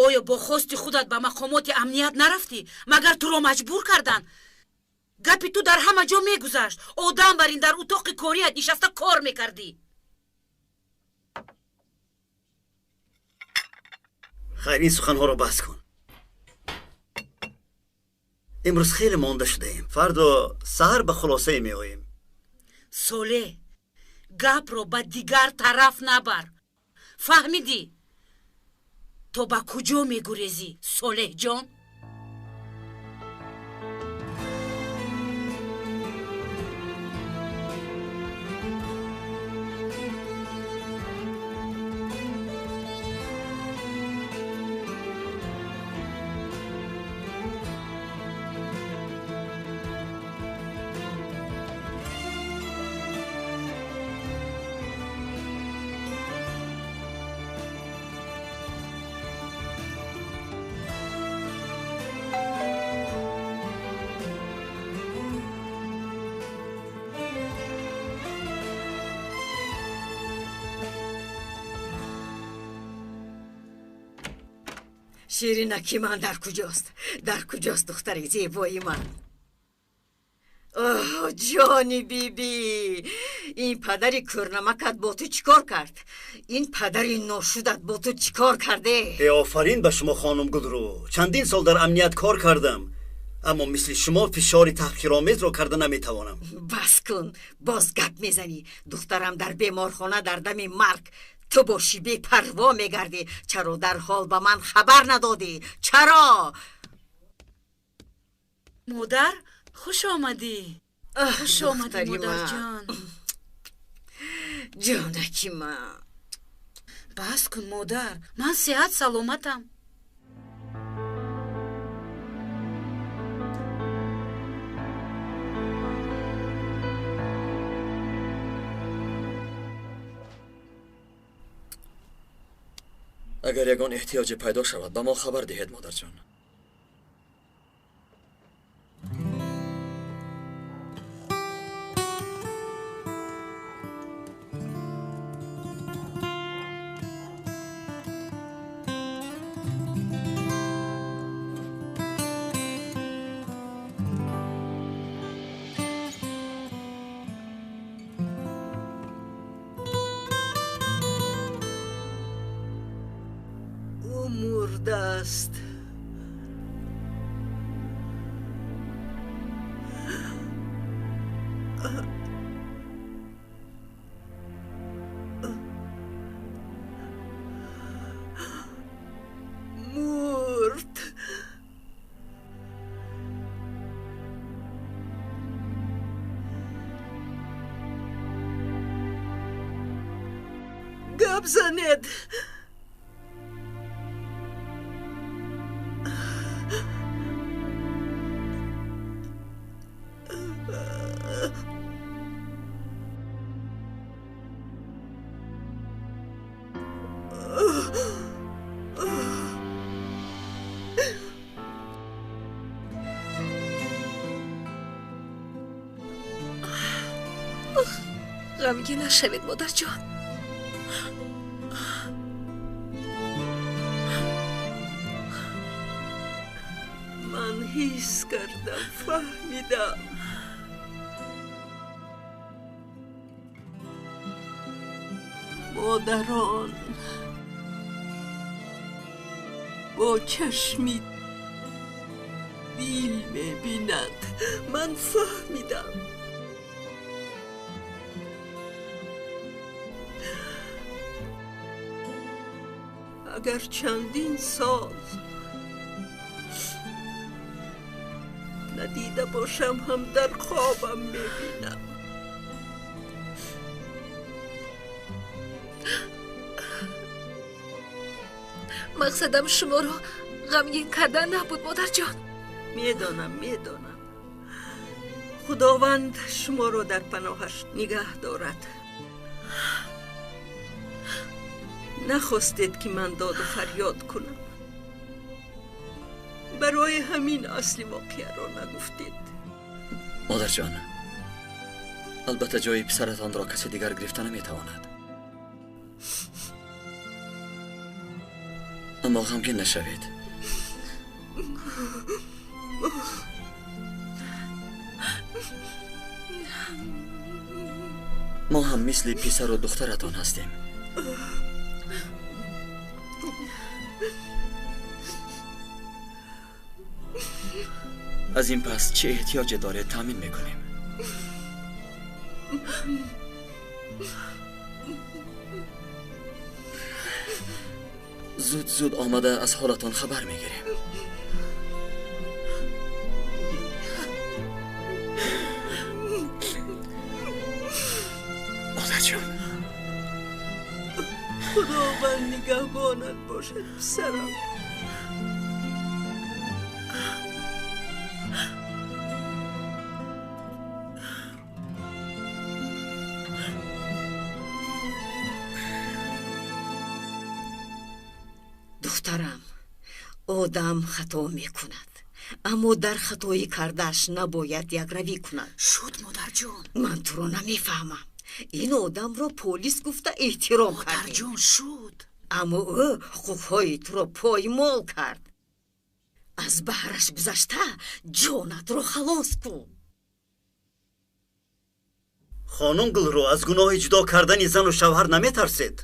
Оё бо хости худат ба мақомоти амният нарафтӣ? Магар туро маҷбур карданд? Гапи ту дар ҳама ҷо мегузашт. Одам бар ин дар утоқи корият нишаста кор мекардӣ. Хайр, ин суханҳоро бас кун. Имрӯз хеле монда шудаем. Фардо саҳар ба хулосае меоем. Солеҳ, гапро ба дигар тараф набар. Фаҳмидӣ? То ба куҷо мегурезӣ, Солеҳҷон? Ширинаки ман дар куҷост? Дар куҷост духтари зебои ман? Оҳ, ҷони биби, ин падари кӯрнамакат бо ту чӣ кор кард? Ин падари ношудат бо ту чӣ кор карде? Э, офарин ба шумо, хонум Гулрӯ. Чандин сол дар амният кор кардам, аммо мисли шумо фишори таҳқиромезро карда наметавонам. Бас кун, боз гап мезанӣ. Духтарам дар беморхона дар дами марг, ту бошӣ бепарво мегардӣ. Чаро дар ҳол ба ман хабар надодӣ? Чаро? Модар, хуш омадӣ. Хуш омадӣ, модарҷон. Ҷонаки ман. Бас кун, модар, ман сиҳат саломатам. Агар ягон эҳтиёҷе пайдо шавад, ба мо хабар диҳед, модарҷон. Аст. Мурд. Гап занед. Ғамгин нашавед, модарҷон. Ман ҳис кардам, фаҳмидам. Модарон бо чашми дил мебинанд. Ман фаҳмидам. Агар чандин сол надида бошам, ҳам дар хобам мебинам. Мақсадам шуморо ғамгин кардан набуд, модарҷон. Медонам, медонам. Худованд шуморо дар паноҳаш нигаҳ дорад. Нахостед, ки ман доду фарёд кунам. Барои ҳамин асли воқеаро нагуфтед. Модарҷон, албатта ҷои писаратонро касе дигар гирифта наметавонад. Аммо ғамгин нашавед. Мо ҳам мисли писару духтаратон ҳастем. Аз ин пас чӣ эҳтиёҷе доред, таъмин мекунем. Зуд зуд омада аз ҳолатон хабар мегирем. Модарҷон, Худованд нигаҳбонат бошад, писарам. Духтарам, одам хато мекунад, аммо дар хатои кардааш набояд якравӣ кунад. Шуд, модарҷон. Ман туро намефаҳмам. Ин одамро полис гуфта эҳтиром кардем. Модарҷон, шуд. Аммо ӯ ҳуқуқҳои туро поймол кард. Аз баҳраш гузашта ҷонатро халос кун. Хонум Гулрӯ, аз гуноҳи ҷудо кардани зану шавҳар наметарсед?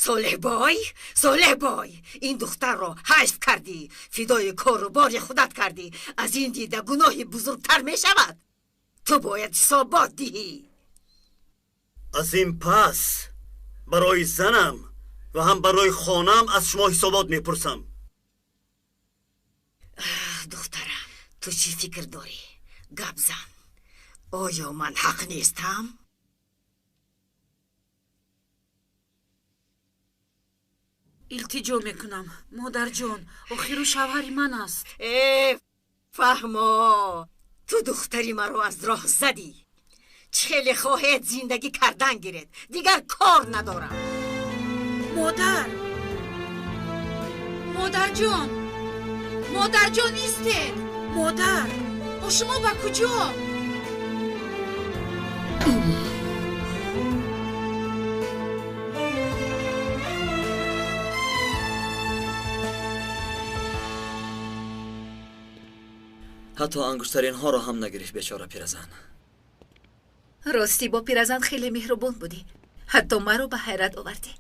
Солеҳбой, Солеҳбой, ин духтарро ҳайф кардӣ, фидои кору бори худат кардӣ. Аз ин дида гуноҳи бузургтар мешавад. Ту бояд ҳисобот диҳӣ. Аз ин пас барои занам ва ҳам барои хонаам аз шумо ҳисобот мепурсам. Духтарам, ту чӣ фикр дорӣ? Гап зан. Оё ман ҳақ нестам? Илтиҷо мекунам, модарҷон, охиру шавҳари ман аст. Э, фаҳмо, ту духтари маро аз роҳ задӣ. Чӣ хеле хоҳед зиндагӣ кардан гиред, дигар кор надорам. Модар, модарҷон, модарҷон, истед! Модар, о шумо ба куҷо? Ҳатто ангуштаринҳоро ҳам нагирифт бечора пиразан. Ростӣ бо пиразан хеле меҳрубон будӣ. Ҳатто маро ба ҳайрат овардӣ.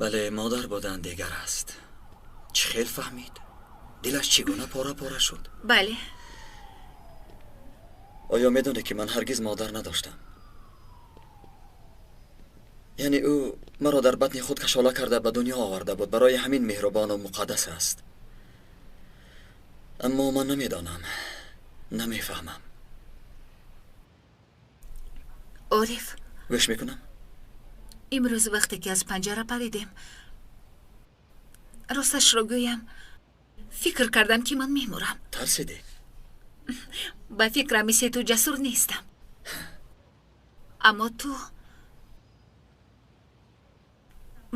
Бале, модар будан дигар аст. Чӣ хел фаҳмид? Дилаш чӣ гуна пора пора шуд? Бале. Оё медонӣ ки ман ҳаргиз модар надоштам? Яъне ӯ маро дар батни худ кашола карда ба дунё оварда буд. Барои ҳамин меҳрубону муқаддас аст. Аммо ман намедонам, намефаҳмам. Ориф, гӯш мекунам. Имрӯз вақте ки аз панҷара паридем, росташро гӯям, фикр кардам ки ман мемурам. Тарсидӣ? Ба фикрам мисли ту ҷасур нестам. Аммо ту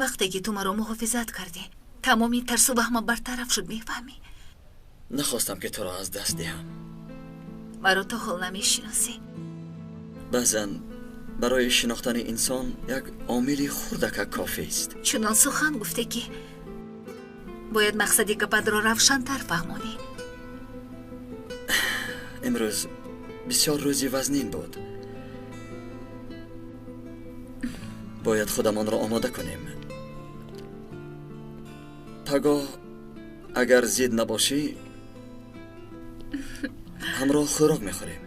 вақте ки ту маро муҳофизат кардӣ, тамоми тарсу ваҳмам бартараф шуд, мефаҳмӣ? Нахостам ки туро аз даст диҳам. Маро то ҳол намешиносӣ. Баъзан барои шинохтани инсон як омили хурдака кофист. Чунон сухан гуфте ки бояд мақсади гапатро равшантар фаҳмонӣ. Имрӯз бисёр рӯзи вазнин буд. Бояд худамонро омода кунем. Пагоҳ агар зид набошӣ, ҳамроҳ хӯрок мехӯрем.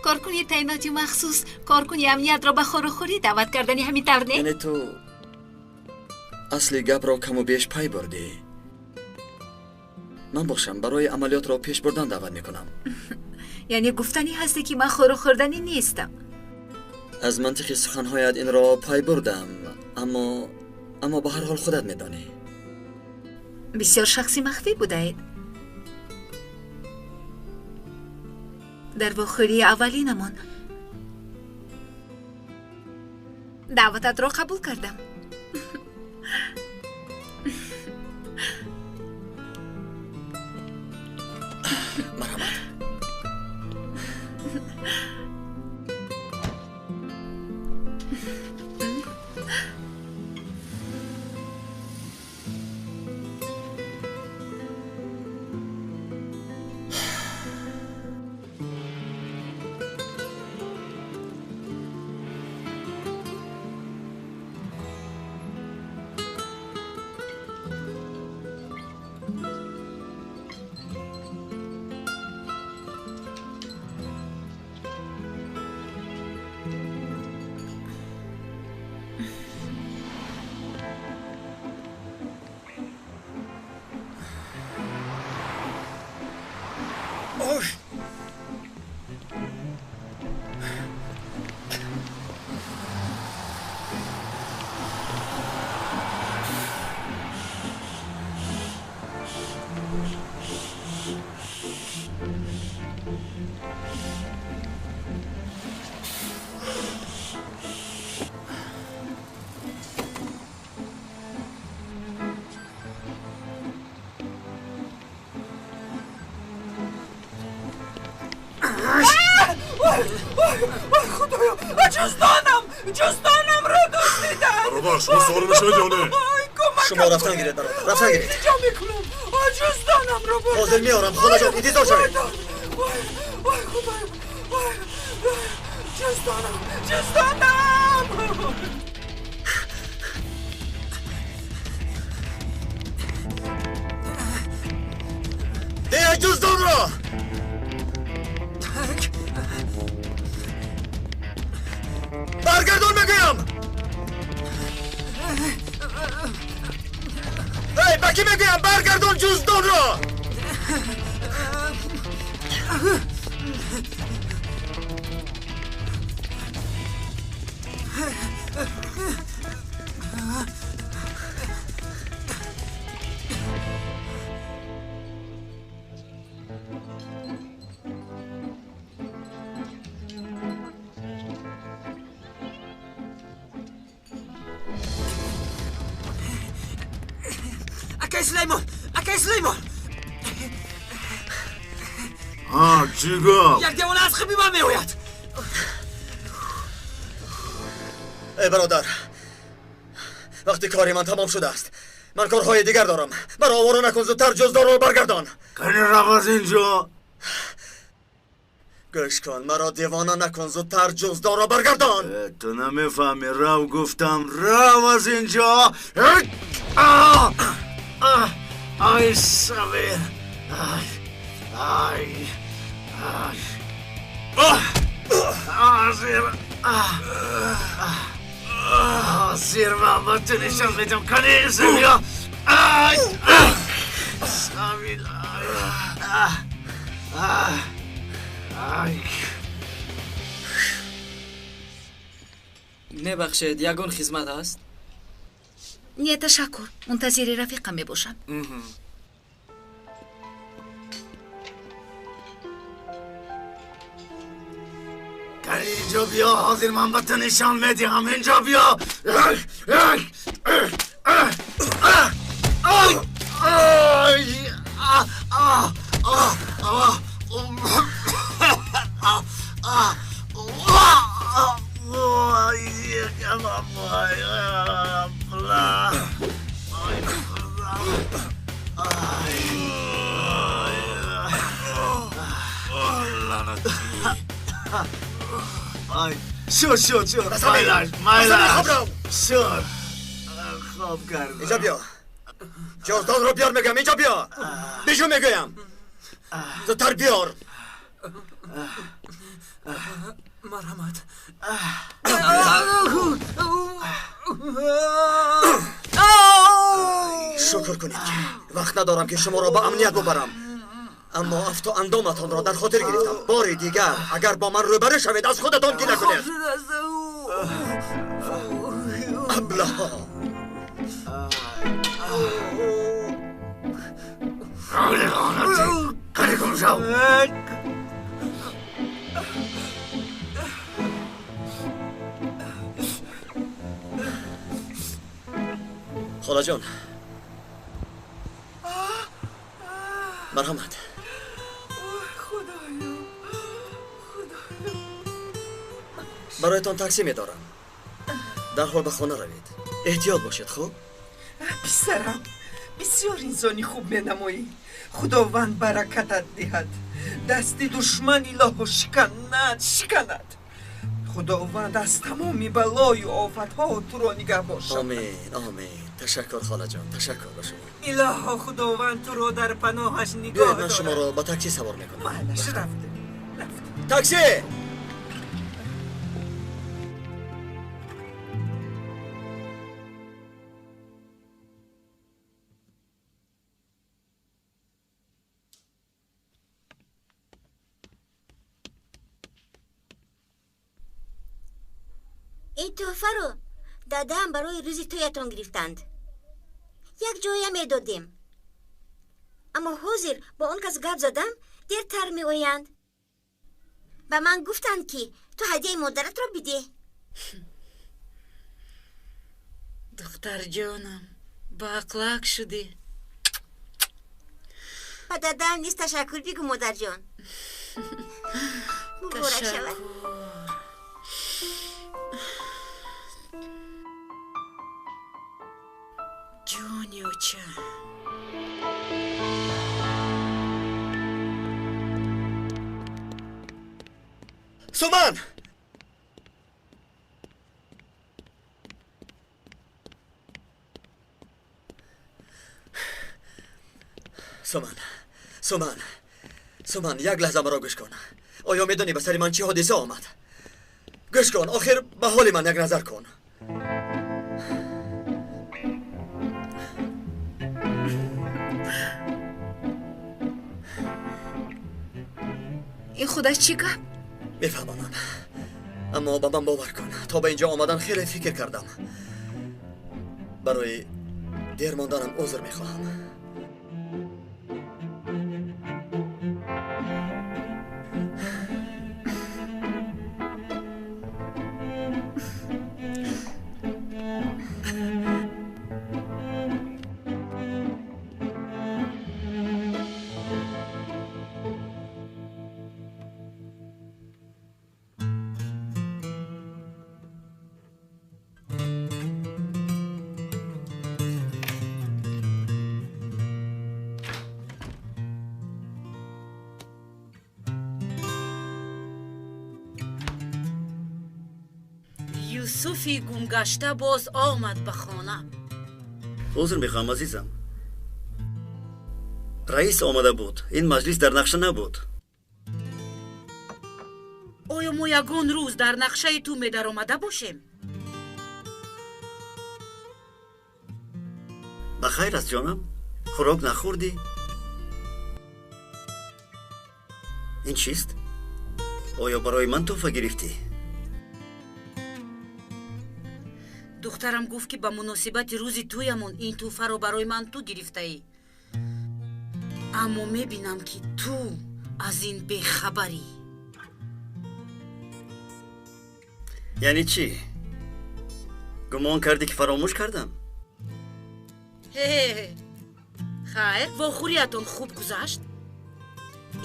Коркуни таъиноти махсус, коркуни амниятро ба хорухӯрӣ даъват кардани ҳамин тавр не? Яъне ту асли гапро каму беш пай бурдӣ. Ман бошам барои амалиётро пеш бурдан даъват мекунам. Яъне гуфтанӣ ҳасте ки ман хорухӯрданӣ нестам. Аз мантиқи суханҳоят инро пай бурдам, аммо ба ҳар ҳол худат медонӣ. Бисёр шахси махфӣ будаед. Дар вохӯрии аввалинамон даъвататро қабул кардам. Марҳамат. Худоё, ҷуздонам, ҷуздонамро дуздиданд. Бародар, шумо савор мешавед ё не? Шумо рафтан гиред, бародар, рафтан гиред. Илтиҷо мекунам, ҷуздонамро бурданд. Ҳозир меорам, холаҷон, интизор шавед. Вой, вой, худоё, вой, ҷуздонам, ҷуздонам. Дея ҷуздонро! Баргардон мегӯям! Эй, ба кӣ мегӯям? Баргардон ҷуздонро! Акай Сулаймон! Акай Сулаймон! Ҳа, чӣ гап? Як девона аз қиби ман меояд. Эй бародар, вақти кори ман тамом шудааст. Ман корҳои дигар дорам. Маро овора накун, зудтар ҷуздонро баргардон. Кани рав аз инҷо. Гӯш кун, маро девона накун, зудтар ҷуздонро баргардон. Ту намефаҳмӣ, рав гуфтам, рав аз инҷо. Ай Сабир, ай, ай, ай, ҳозир, ҳозир ман ба ту нишон медиҳам. Кани Сабир, ай, Сабир, ай. Мебахшед, ягон хизмат ҳаст? Не, ташаккур. Мунтазири рафиқам мебошам. Кани инҷо биё, ҳозир ман ба ту нишон медиҳам. Инҷо биё. Шуд, шуд, шуд. Майлаш, майлаш. Шуд. Хоб кардам. Инҷо биё. Ҷуздонро биёр мегӯям, инҷо биё. Бижу мегӯям. Зудтар биёр. Марҳамат. Шукр кунед ки вақт надорам ки шуморо ба амният бубарам. Аммо афту андоматонро дар хотир гирифтам. Бори дигар агар бо ман рӯбарӯ шавед, аз худатон гила кунед. Аблаҳо! Кани гум шав! Холаҷон, марҳамат. Бароятон таксӣ медорам. Дарҳол ба хона равед. Эҳтиёт бошед, хуб? Писарам, бисёр инсони хуб менамоӣ. Худованд баракатат диҳад. Дасти душман илоҳо шиканад, шиканад. Худованд аз тамоми балою офатҳо туро нигаҳ бошад. Омин, омин. Ташаккур, холаҷон, ташаккур ба шумо. Илоҳо худованд туро дар паноҳаш нигоҳ Биёед, ман дорад. шуморо ба таксӣ савор мекунам. Майлаш, рафтем, рафтем. Таксӣ! Ин тӯҳфаро дадаам барои рӯзи тӯятон гирифтанд. Як ҷоя медодем. Аммо ҳозир бо он кас гап задам, дертар меоянд. Ба ман гуфтанд, ки ту ҳадияи модаратро бидеҳ. Духтарҷонам, баақлак шудӣ. Ба дадаам низ ташаккур бигӯ, модарҷон. Муборак шавад. Ҷони оча. Суман! Суман, Суман, Суман, як лаҳза маро гӯш кун. Оё медонӣ ба сари ман чӣ ҳодиса омад? Гӯш кун, охир ба ҳоли ман як назар кун. Ин худаш чӣ гап? Мефаҳмонам, аммо ба ман бовар кун, то ба инҷо омадан хеле фикр кардам. Барои дер монданам узр мехоҳам. Юсуфи гумгашта боз омад ба хона. Узр мехоҳам, азизам. Раис омада буд. Ин маҷлис дар нақша набуд. Оё мо ягон рӯз дар нақшаи ту медаромада бошем? Ба хайр аст, ҷонам. Хӯрок нахӯрдӣ? Ин чист? Оё барои ман тӯҳфа гирифтӣ? Духтарам гуфт, ки ба муносибати рӯзи тӯямон ин тӯҳфаро барои ман ту гирифтаӣ. Аммо мебинам, ки ту аз ин бехабарӣ. Яъне чӣ? Гумон кардӣ, ки фаромӯш кардам? Ҳе, хайр, вохӯриятон хуб гузашт?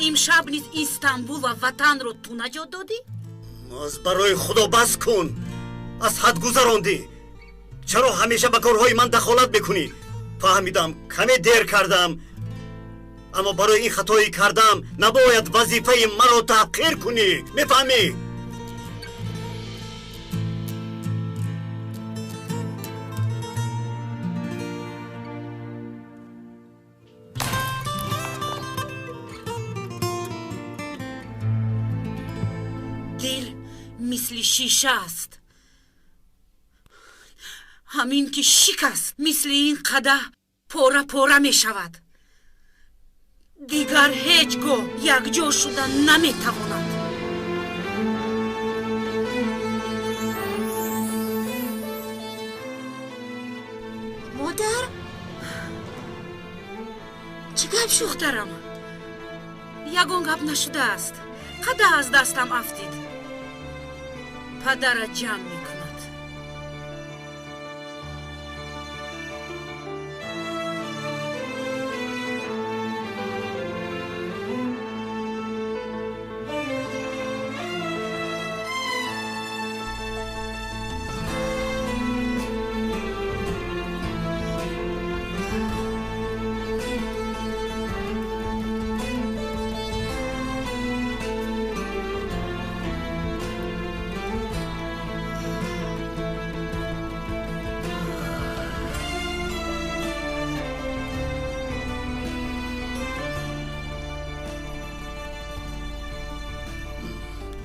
Имшаб низ Истанбул ва ватанро ту наҷот додӣ? Аз барои Худо бас кун! Аз ҳад гузарондӣ! Чаро ҳамеша ба корҳои ман дахолат мекунӣ? Фаҳмидам, каме дер кардам, аммо барои ин хатоӣ кардам набояд вазифаи маро таҳқир кунӣ. Мефаҳмӣ? Дил мисли шиша аст. Ҳамин ки шикаст, мисли ин қадаҳ пора пора мешавад. Дигар ҳеҷ гоҳ якҷо шуда наметавонад. Модар, чӣ гап шуд? Духтарам, ягон гап нашудааст. Қадаҳ аз дастам афтид. Падарат ҷамъ мекунад.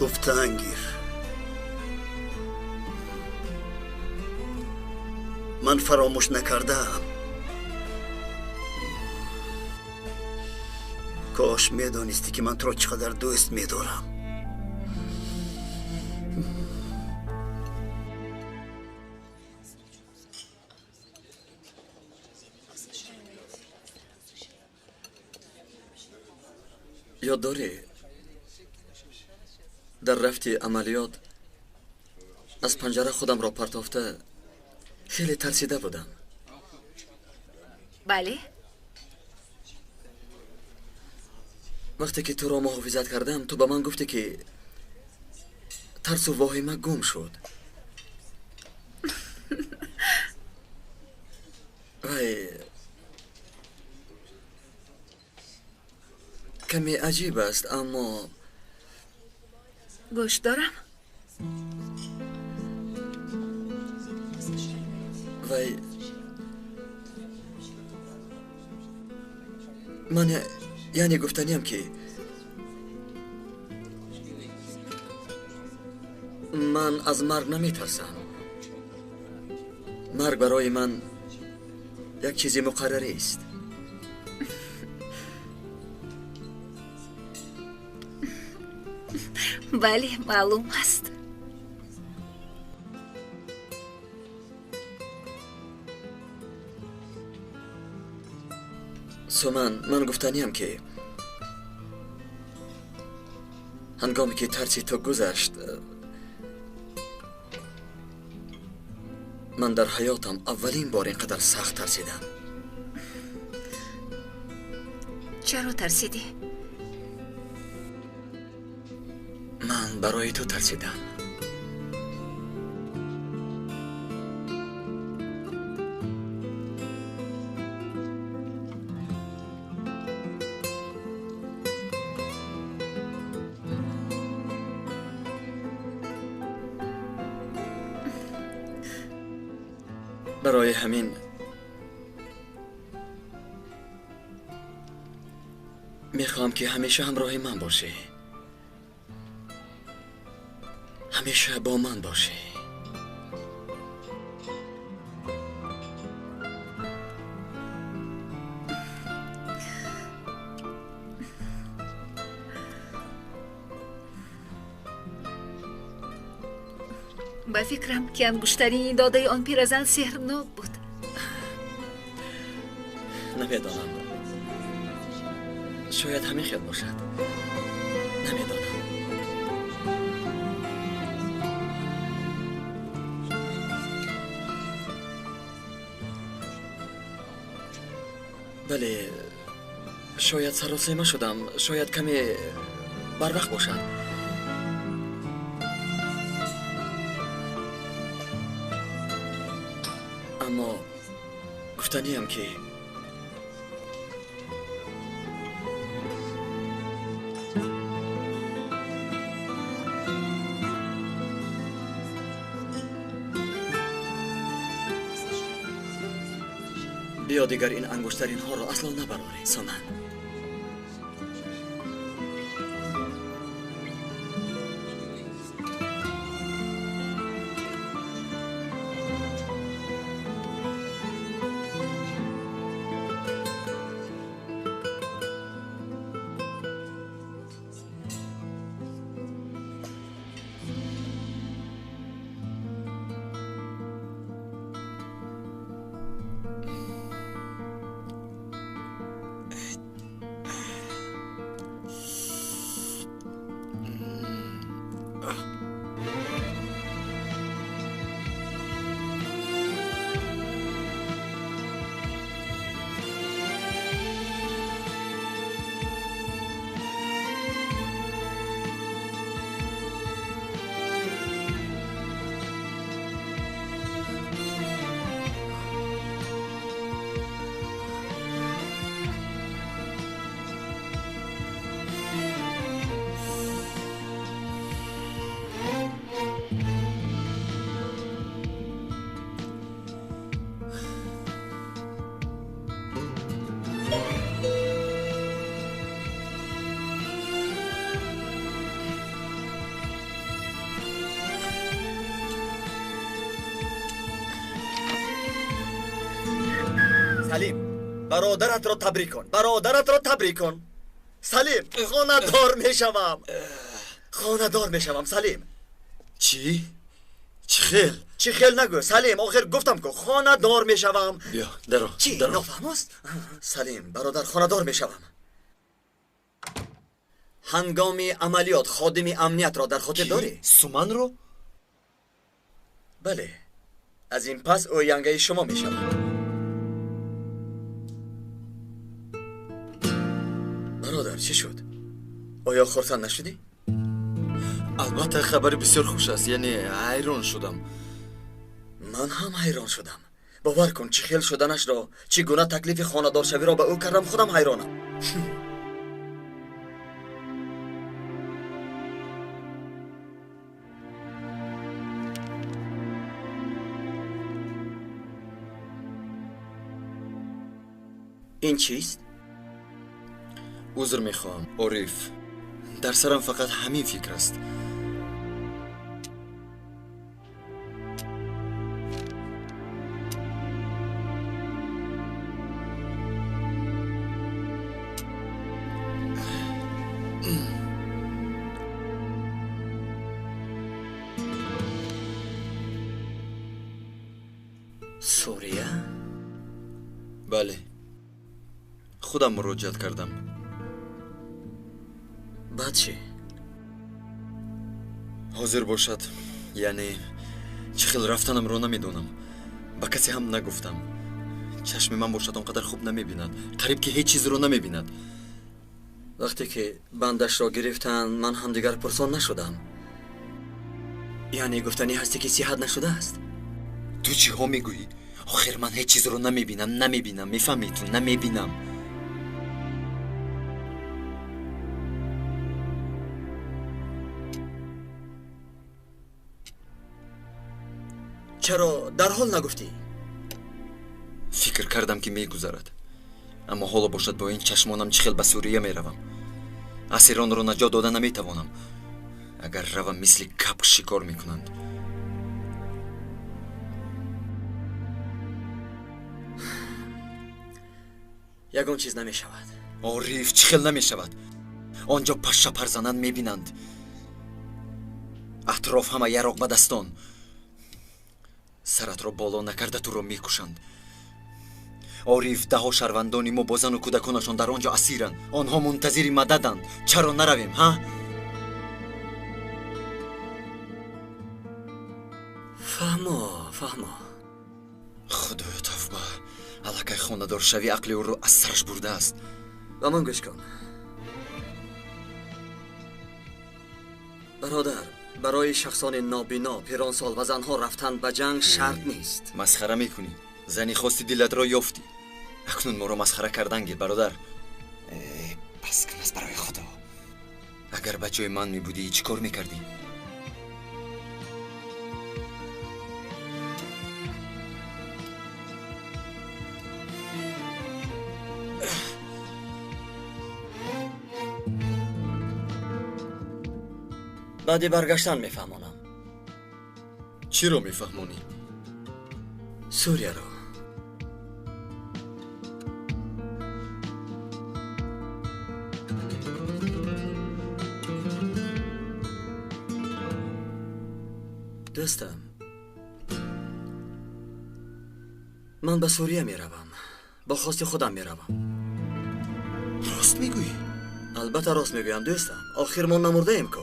Гуфтаангир, ман фаромӯш накардаам. Кош медонистӣ, ки ман туро чӣ қадар дӯст медорам. Ёд дорӣ, дар рафти амалиёт аз панҷара худамро партофта хеле тарсида будам? Бале. Вақте ки туро муҳофизат кардам, ту ба ман гуфтӣ, ки тарсу воҳима гум шуд. Вай каме аҷиб аст, аммо гӯш дорам. Вай ман яъне гуфтаниям, ки ман аз марг наметарсам. Марг барои ман як чизи муқаррарист. Бале, маълум аст. Суман, ман гуфтаниям, ки ҳангоме ки тарси ту гузашт, ман дар ҳаётам аввалин бор ин қадар сахт тарсидам. Чаро тарсидӣ? Ман барои ту тарсидам. Барои ҳамин мехоҳам, ки ҳамеша ҳамроҳи ман бошӣ, ҳамеша бо ман бошӣ. Ба фикрам, ки ангуштарини додаи он пиразан сеҳрнок буд. Намедонам, шояд ҳамин хел бошад, намедонам. Бале, шояд саросема шудам, шояд каме барвақт бошад. Аммо гуфтаниям, ки биё дигар ин ангуштаринҳоро асло набарорӣ, Суман. Салим, бародаратро табрик кун, бародаратро табрик кун. Салим, хонадор мешавам, хонадор мешавам. Салим. Чӣ? Чӣ хел? Чӣ хел нагӯ, Салим, охир гуфтам ку хонадор мешавам. Биё, даро. Чӣ, нофаҳмост? Салим, бародар, хонадор мешавам. Ҳангоми амалиёт ходими амниятро дар хотир дорӣ? Суманро? Бале, аз ин пас ӯ янгаи шумо мешавад. Бародар, чӣ шуд? Оё хурсанд нашудӣ? Албатта, хабари бисёр хуш аст, яъне ҳайрон шудам. Ман ҳам ҳайрон шудам. Бовар кун, чӣ хел шуданашро, чӣ гуна таклифи хонадоршавиро ба ӯ кардам, худам ҳайронам. Ин чист? Узр мехоҳам, Ориф. Дар сарам фақат ҳамин фикр аст. Сурия? Бале. Худам муроҷиат кардам. Баъд чӣ? Ҳозир бошад, яъне чӣ хел рафтанамро намедонам. Ба касе ҳам нагуфтам. Чашми ман бошад он қадар хуб намебинад. Қариб ки ҳеҷ чизро намебинад. Вақте ки бандашро гирифтанд, ман ҳам дигар пурсон нашудам. Яъне гуфтанӣ ҳастӣ ки сиҳат нашудааст? Ту чиҳо мегӯӣ? Охир ман ҳеҷ чизро намебинам, намебинам, мефаҳмӣ ту, намебинам. Чаро дарҳол нагуфтӣ? Фикр кардам ки мегузарад. Аммо ҳоло бошад бо ин чашмонам чӣ хел ба Сурия меравам. Асиронро наҷот дода наметавонам. Агар равам мисли капк шикор мекунанд. Ягон чиз намешавад. Ориф, чӣ хел намешавад? Он ҷо пашша парзананд мебинанд. Атроф ҳама яроқ ба дастон. Саратро боло накарда туро мекушанд. Ориф, даҳо шаҳрвандони мо бо зану кӯдаконашон дар он ҷо асиранд. Онҳо мунтазири мададанд. Чаро наравем, ҳа? Фаҳмо, фаҳмо. Худоё, тавба. Аллакай хонадоршавӣ ақли ӯро аз сараш бурдааст. Ба ман гӯш кун. Бародар, барои шахсони нобино, пиронсол ва занҳо рафтан ба ҷанг шарт нест. Масхара мекунӣ? Зани хости дилатро ёфтӣ. Акнун моро масхара кардан гир, бародар. Бас кун аз барои Худо. Агар ба ҷои ман мебудӣ, чӣ кор мекардӣ? Баъди баргаштан мефаҳмонам. Чиро мефаҳмонӣ? Сурияро. Дӯстам, ман ба Сурия меравам. Бо хости худам меравам. Рост мегӯӣ? Албатта рост мегӯям, дӯстам. Охир мо намурдаем ку.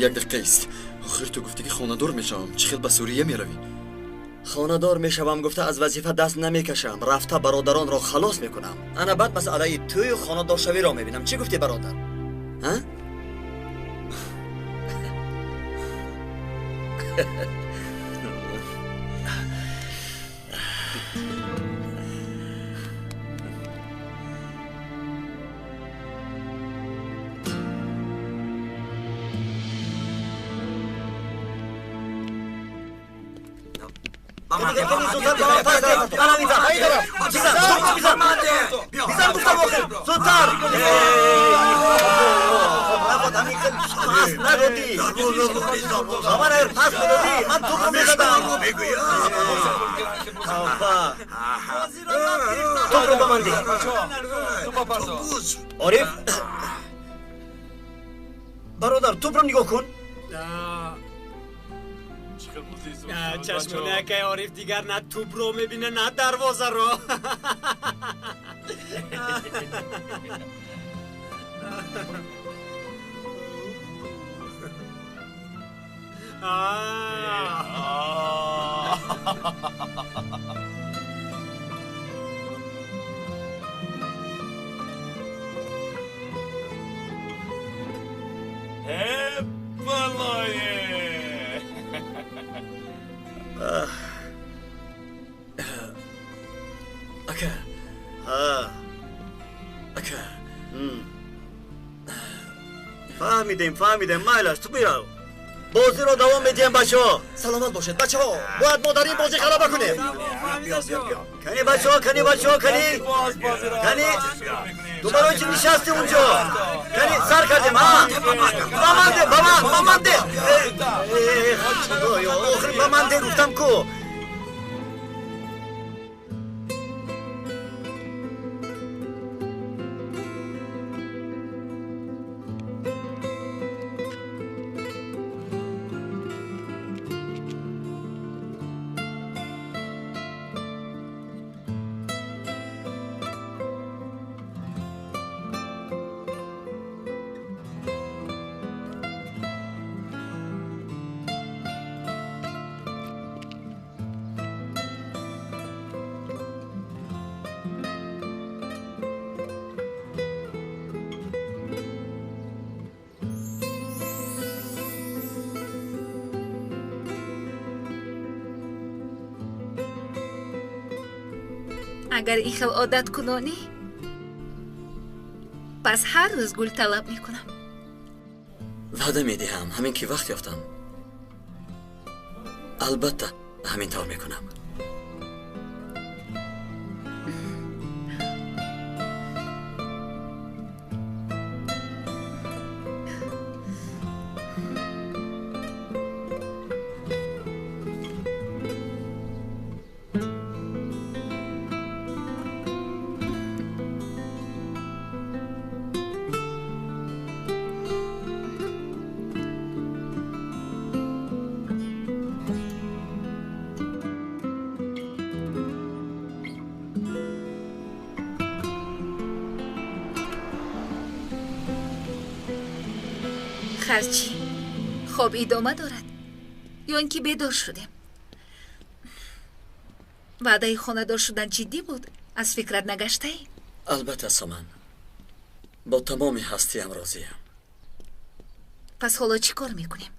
Як дақиқа ист. Охир ту гуфтӣ ки хонадор мешавам. Чӣ хел ба Сурия меравӣ? Хонадор мешавам гуфта аз вазифа даст намекашам. Рафта бародаронро халос мекунам. Ана баъд масъалаи тӯю хонадоршавиро мебинам. Чӣ гуфтӣ, бародар? Ҳа? Ориф, бародар, тӯпро нигоҳ кун. Чашмони акай Ориф дигар на тӯпро мебина, на дарвозаро. Балое! Ака. Ҳа. Ака. Фаҳмидем, фаҳмидем, майлаш, ту бирав. Бозиро давом медиҳем, бачаҳо. Саломат бошед, бачаҳо. Бояд мо дар ин бозӣ ғалаба кунем. Кани бачаҳо, кани бачаҳо, кани. Кани. Ту барои чӣ нишастӣ унҷо? Кани, сар кардем, ҳа? Ба ман де, ба ман, ба ман де. Худоё, охир ба ман де гуфтам ку. Агар ин хел одат кунонӣ, пас ҳар рӯз гул талаб мекунам. Ваъда медиҳам, ҳамин ки вақт ёфтам, албатта ҳамин тавр мекунам. Харчи хоб идома дорад ё ин ки бедор шудем? Ваъдаи хонадор шудан ҷиддӣ буд, аз фикрат нагаштаӣ? Албатта, Соман, бо тамоми ҳастиям розиям. Пас ҳоло чӣ кор мекунем?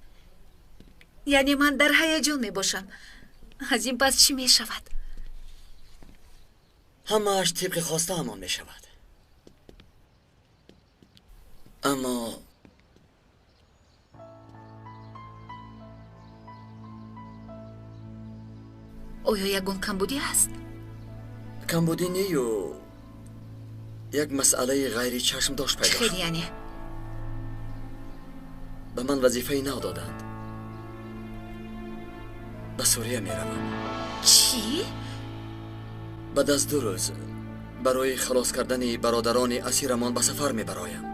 Яъне ман дар ҳаяҷон мебошам. Аз ин пас чӣ мешавад? Ҳамааш тибқи хостаамон мешавад. Аммо оё ягон камбудӣ ҳаст? Камбудӣ нею, як масъалаи ғайричашмдошт пайдо шуд. Яъне? Ба ман вазифаи нав доданд. Ба Сурия меравам. Чӣ? Баъд аз 2 рӯз барои халос кардани бародарони асирамон ба сафар мебароям.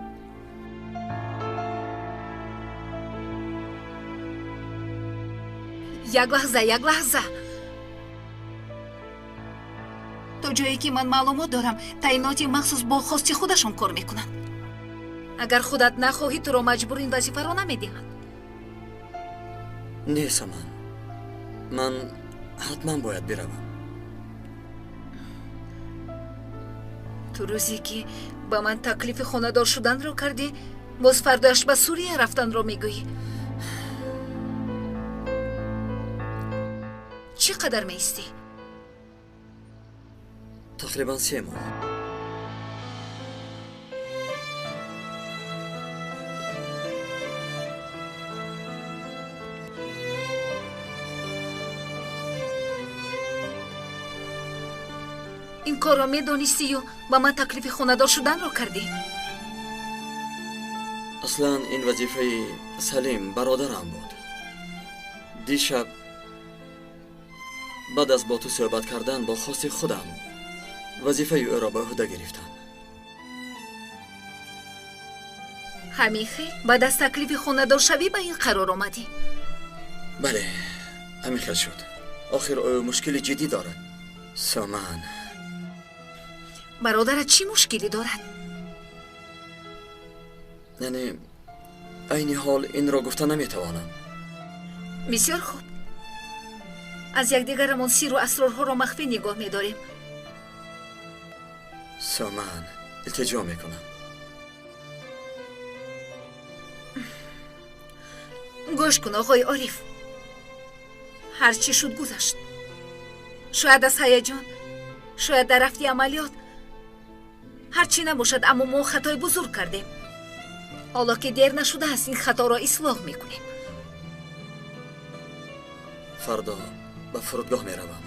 Як лаҳза, як лаҳза. То ҷое ки ман маълумот дорам, таъиноти махсус бо хости худашон кор мекунанд. Агар худат нахоҳӣ, туро маҷбур ин вазифаро намедиҳанд. Не, Саман, ман ҳатман бояд биравам. Ту рӯзе ки ба ман таклифи хонадор шуданро кардӣ, боз фардояш ба Сурия рафтанро мегӯӣ. Чӣ қадар меистӣ? Тақрибан 3 моҳ. Ин корро медонистию ба ман таклифи хонадор шуданро кардӣ? Аслан ин вазифаи Салим бародарам буд. Дишаб баъд аз бо ту суҳбат кардан бо хости худам вазифаи ӯро ба ӯҳда гирифтам. Ҳамин хел баъд аз таклифи хонадоршавӣ ба ин қарор омадӣ? Бале, ҳамин хел шуд. Охир ӯ мушкили ҷиддӣ дорад. Соман. Бародарат чӣ мушкилӣ дорад? Яъне айни ҳол инро гуфта наметавонам. Бисёр хуб. Аз якдигарамон сиру асрорҳоро махфӣ нигоҳ медорем. Соман, илтиҷо мекунам. Гӯш кун, оғои Ориф. Ҳар чӣ шуд гузашт. Шояд аз ҳаяҷон, Шояд дар рафти амалиёт ҳарчи набошад, аммо мо хатои бузург кардем. Ҳоло ки дер нашудааст, ин хаторо ислоҳ мекунем. Фардо ба фурудгоҳ меравам.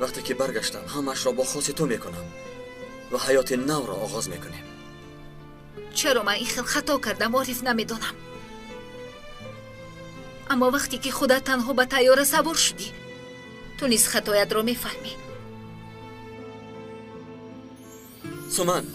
Вақте ки баргаштам, ҳамаашро бо хоси ту мекунам ва ҳаёти навро оғоз мекунем. Чаро ман ин хел хато кардам, Ориф, намедонам. Аммо вақте ки худат танҳо ба тайёра савор шудӣ, ту низ хатоятро мефаҳмӣ. Суман,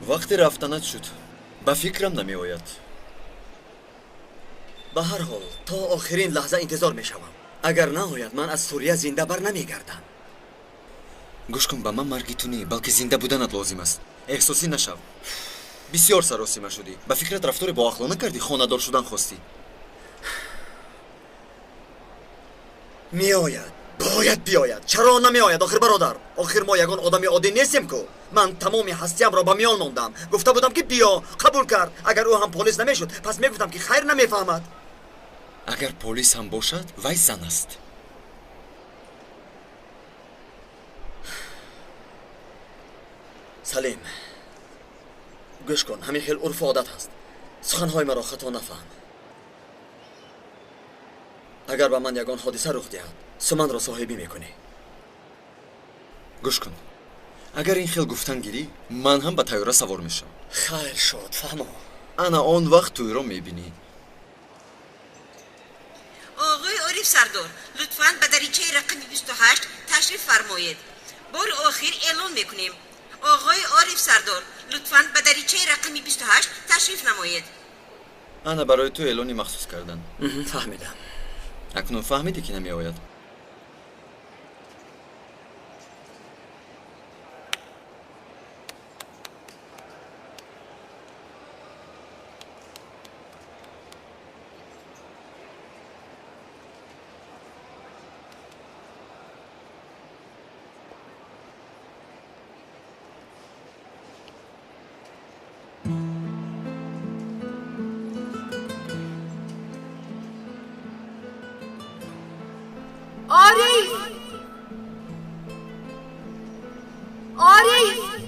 вақте рафтанат шуд, ба фикрам намеояд. Ба ҳар ҳол то охирин лаҳза интизор мешавам. Агар наояд, ман аз Сурия зинда бар намегардам. Гӯш кун, ба ман марги ту не, балки зинда буданат лозим аст. Эҳсосӣ нашав. Бисёр саросима шудӣ. Ба фикрат рафтори боақлона кардӣ, хонадор шудан хостӣ. Меояд, бояд биёяд. Чаро намеояд, охир бародар? Охир мо ягон одами оддӣ нестем ку. Ман тамоми ҳастиямро ба миён мондам. Гуфта будам ки биё, қабул кард. Агар ӯ ҳам полис намешуд, пас мегуфтам ки хайр намефаҳмад. Агар полис ҳам бошад, вай зан аст. Салим, гӯш кун, ҳамин хел урфу одат ҳаст. Суханҳои маро хато нафаҳм. Агар ба ман ягон ҳодиса рух диҳад, Суманро соҳибӣ мекунӣ. Гӯш кун, агар ин хел гуфтан гирӣ, ман ҳам ба тайёра савор мешавам. Хайр шуд, фаҳмо. Ана он вақт тӯйро мебинӣ. Оғои Ориф Сардор, лутфан ба даричаи рақами 28 ташриф фармоед. Бори охир эълон мекунем. Оғои Ориф Сардор, лутфан ба даричаи рақами 28 ташриф намоед. Ана барои ту эълони махсус кардан. Фаҳмидам. Акнун фаҳмидӣ, ки намеояд? Ориф! Ориф!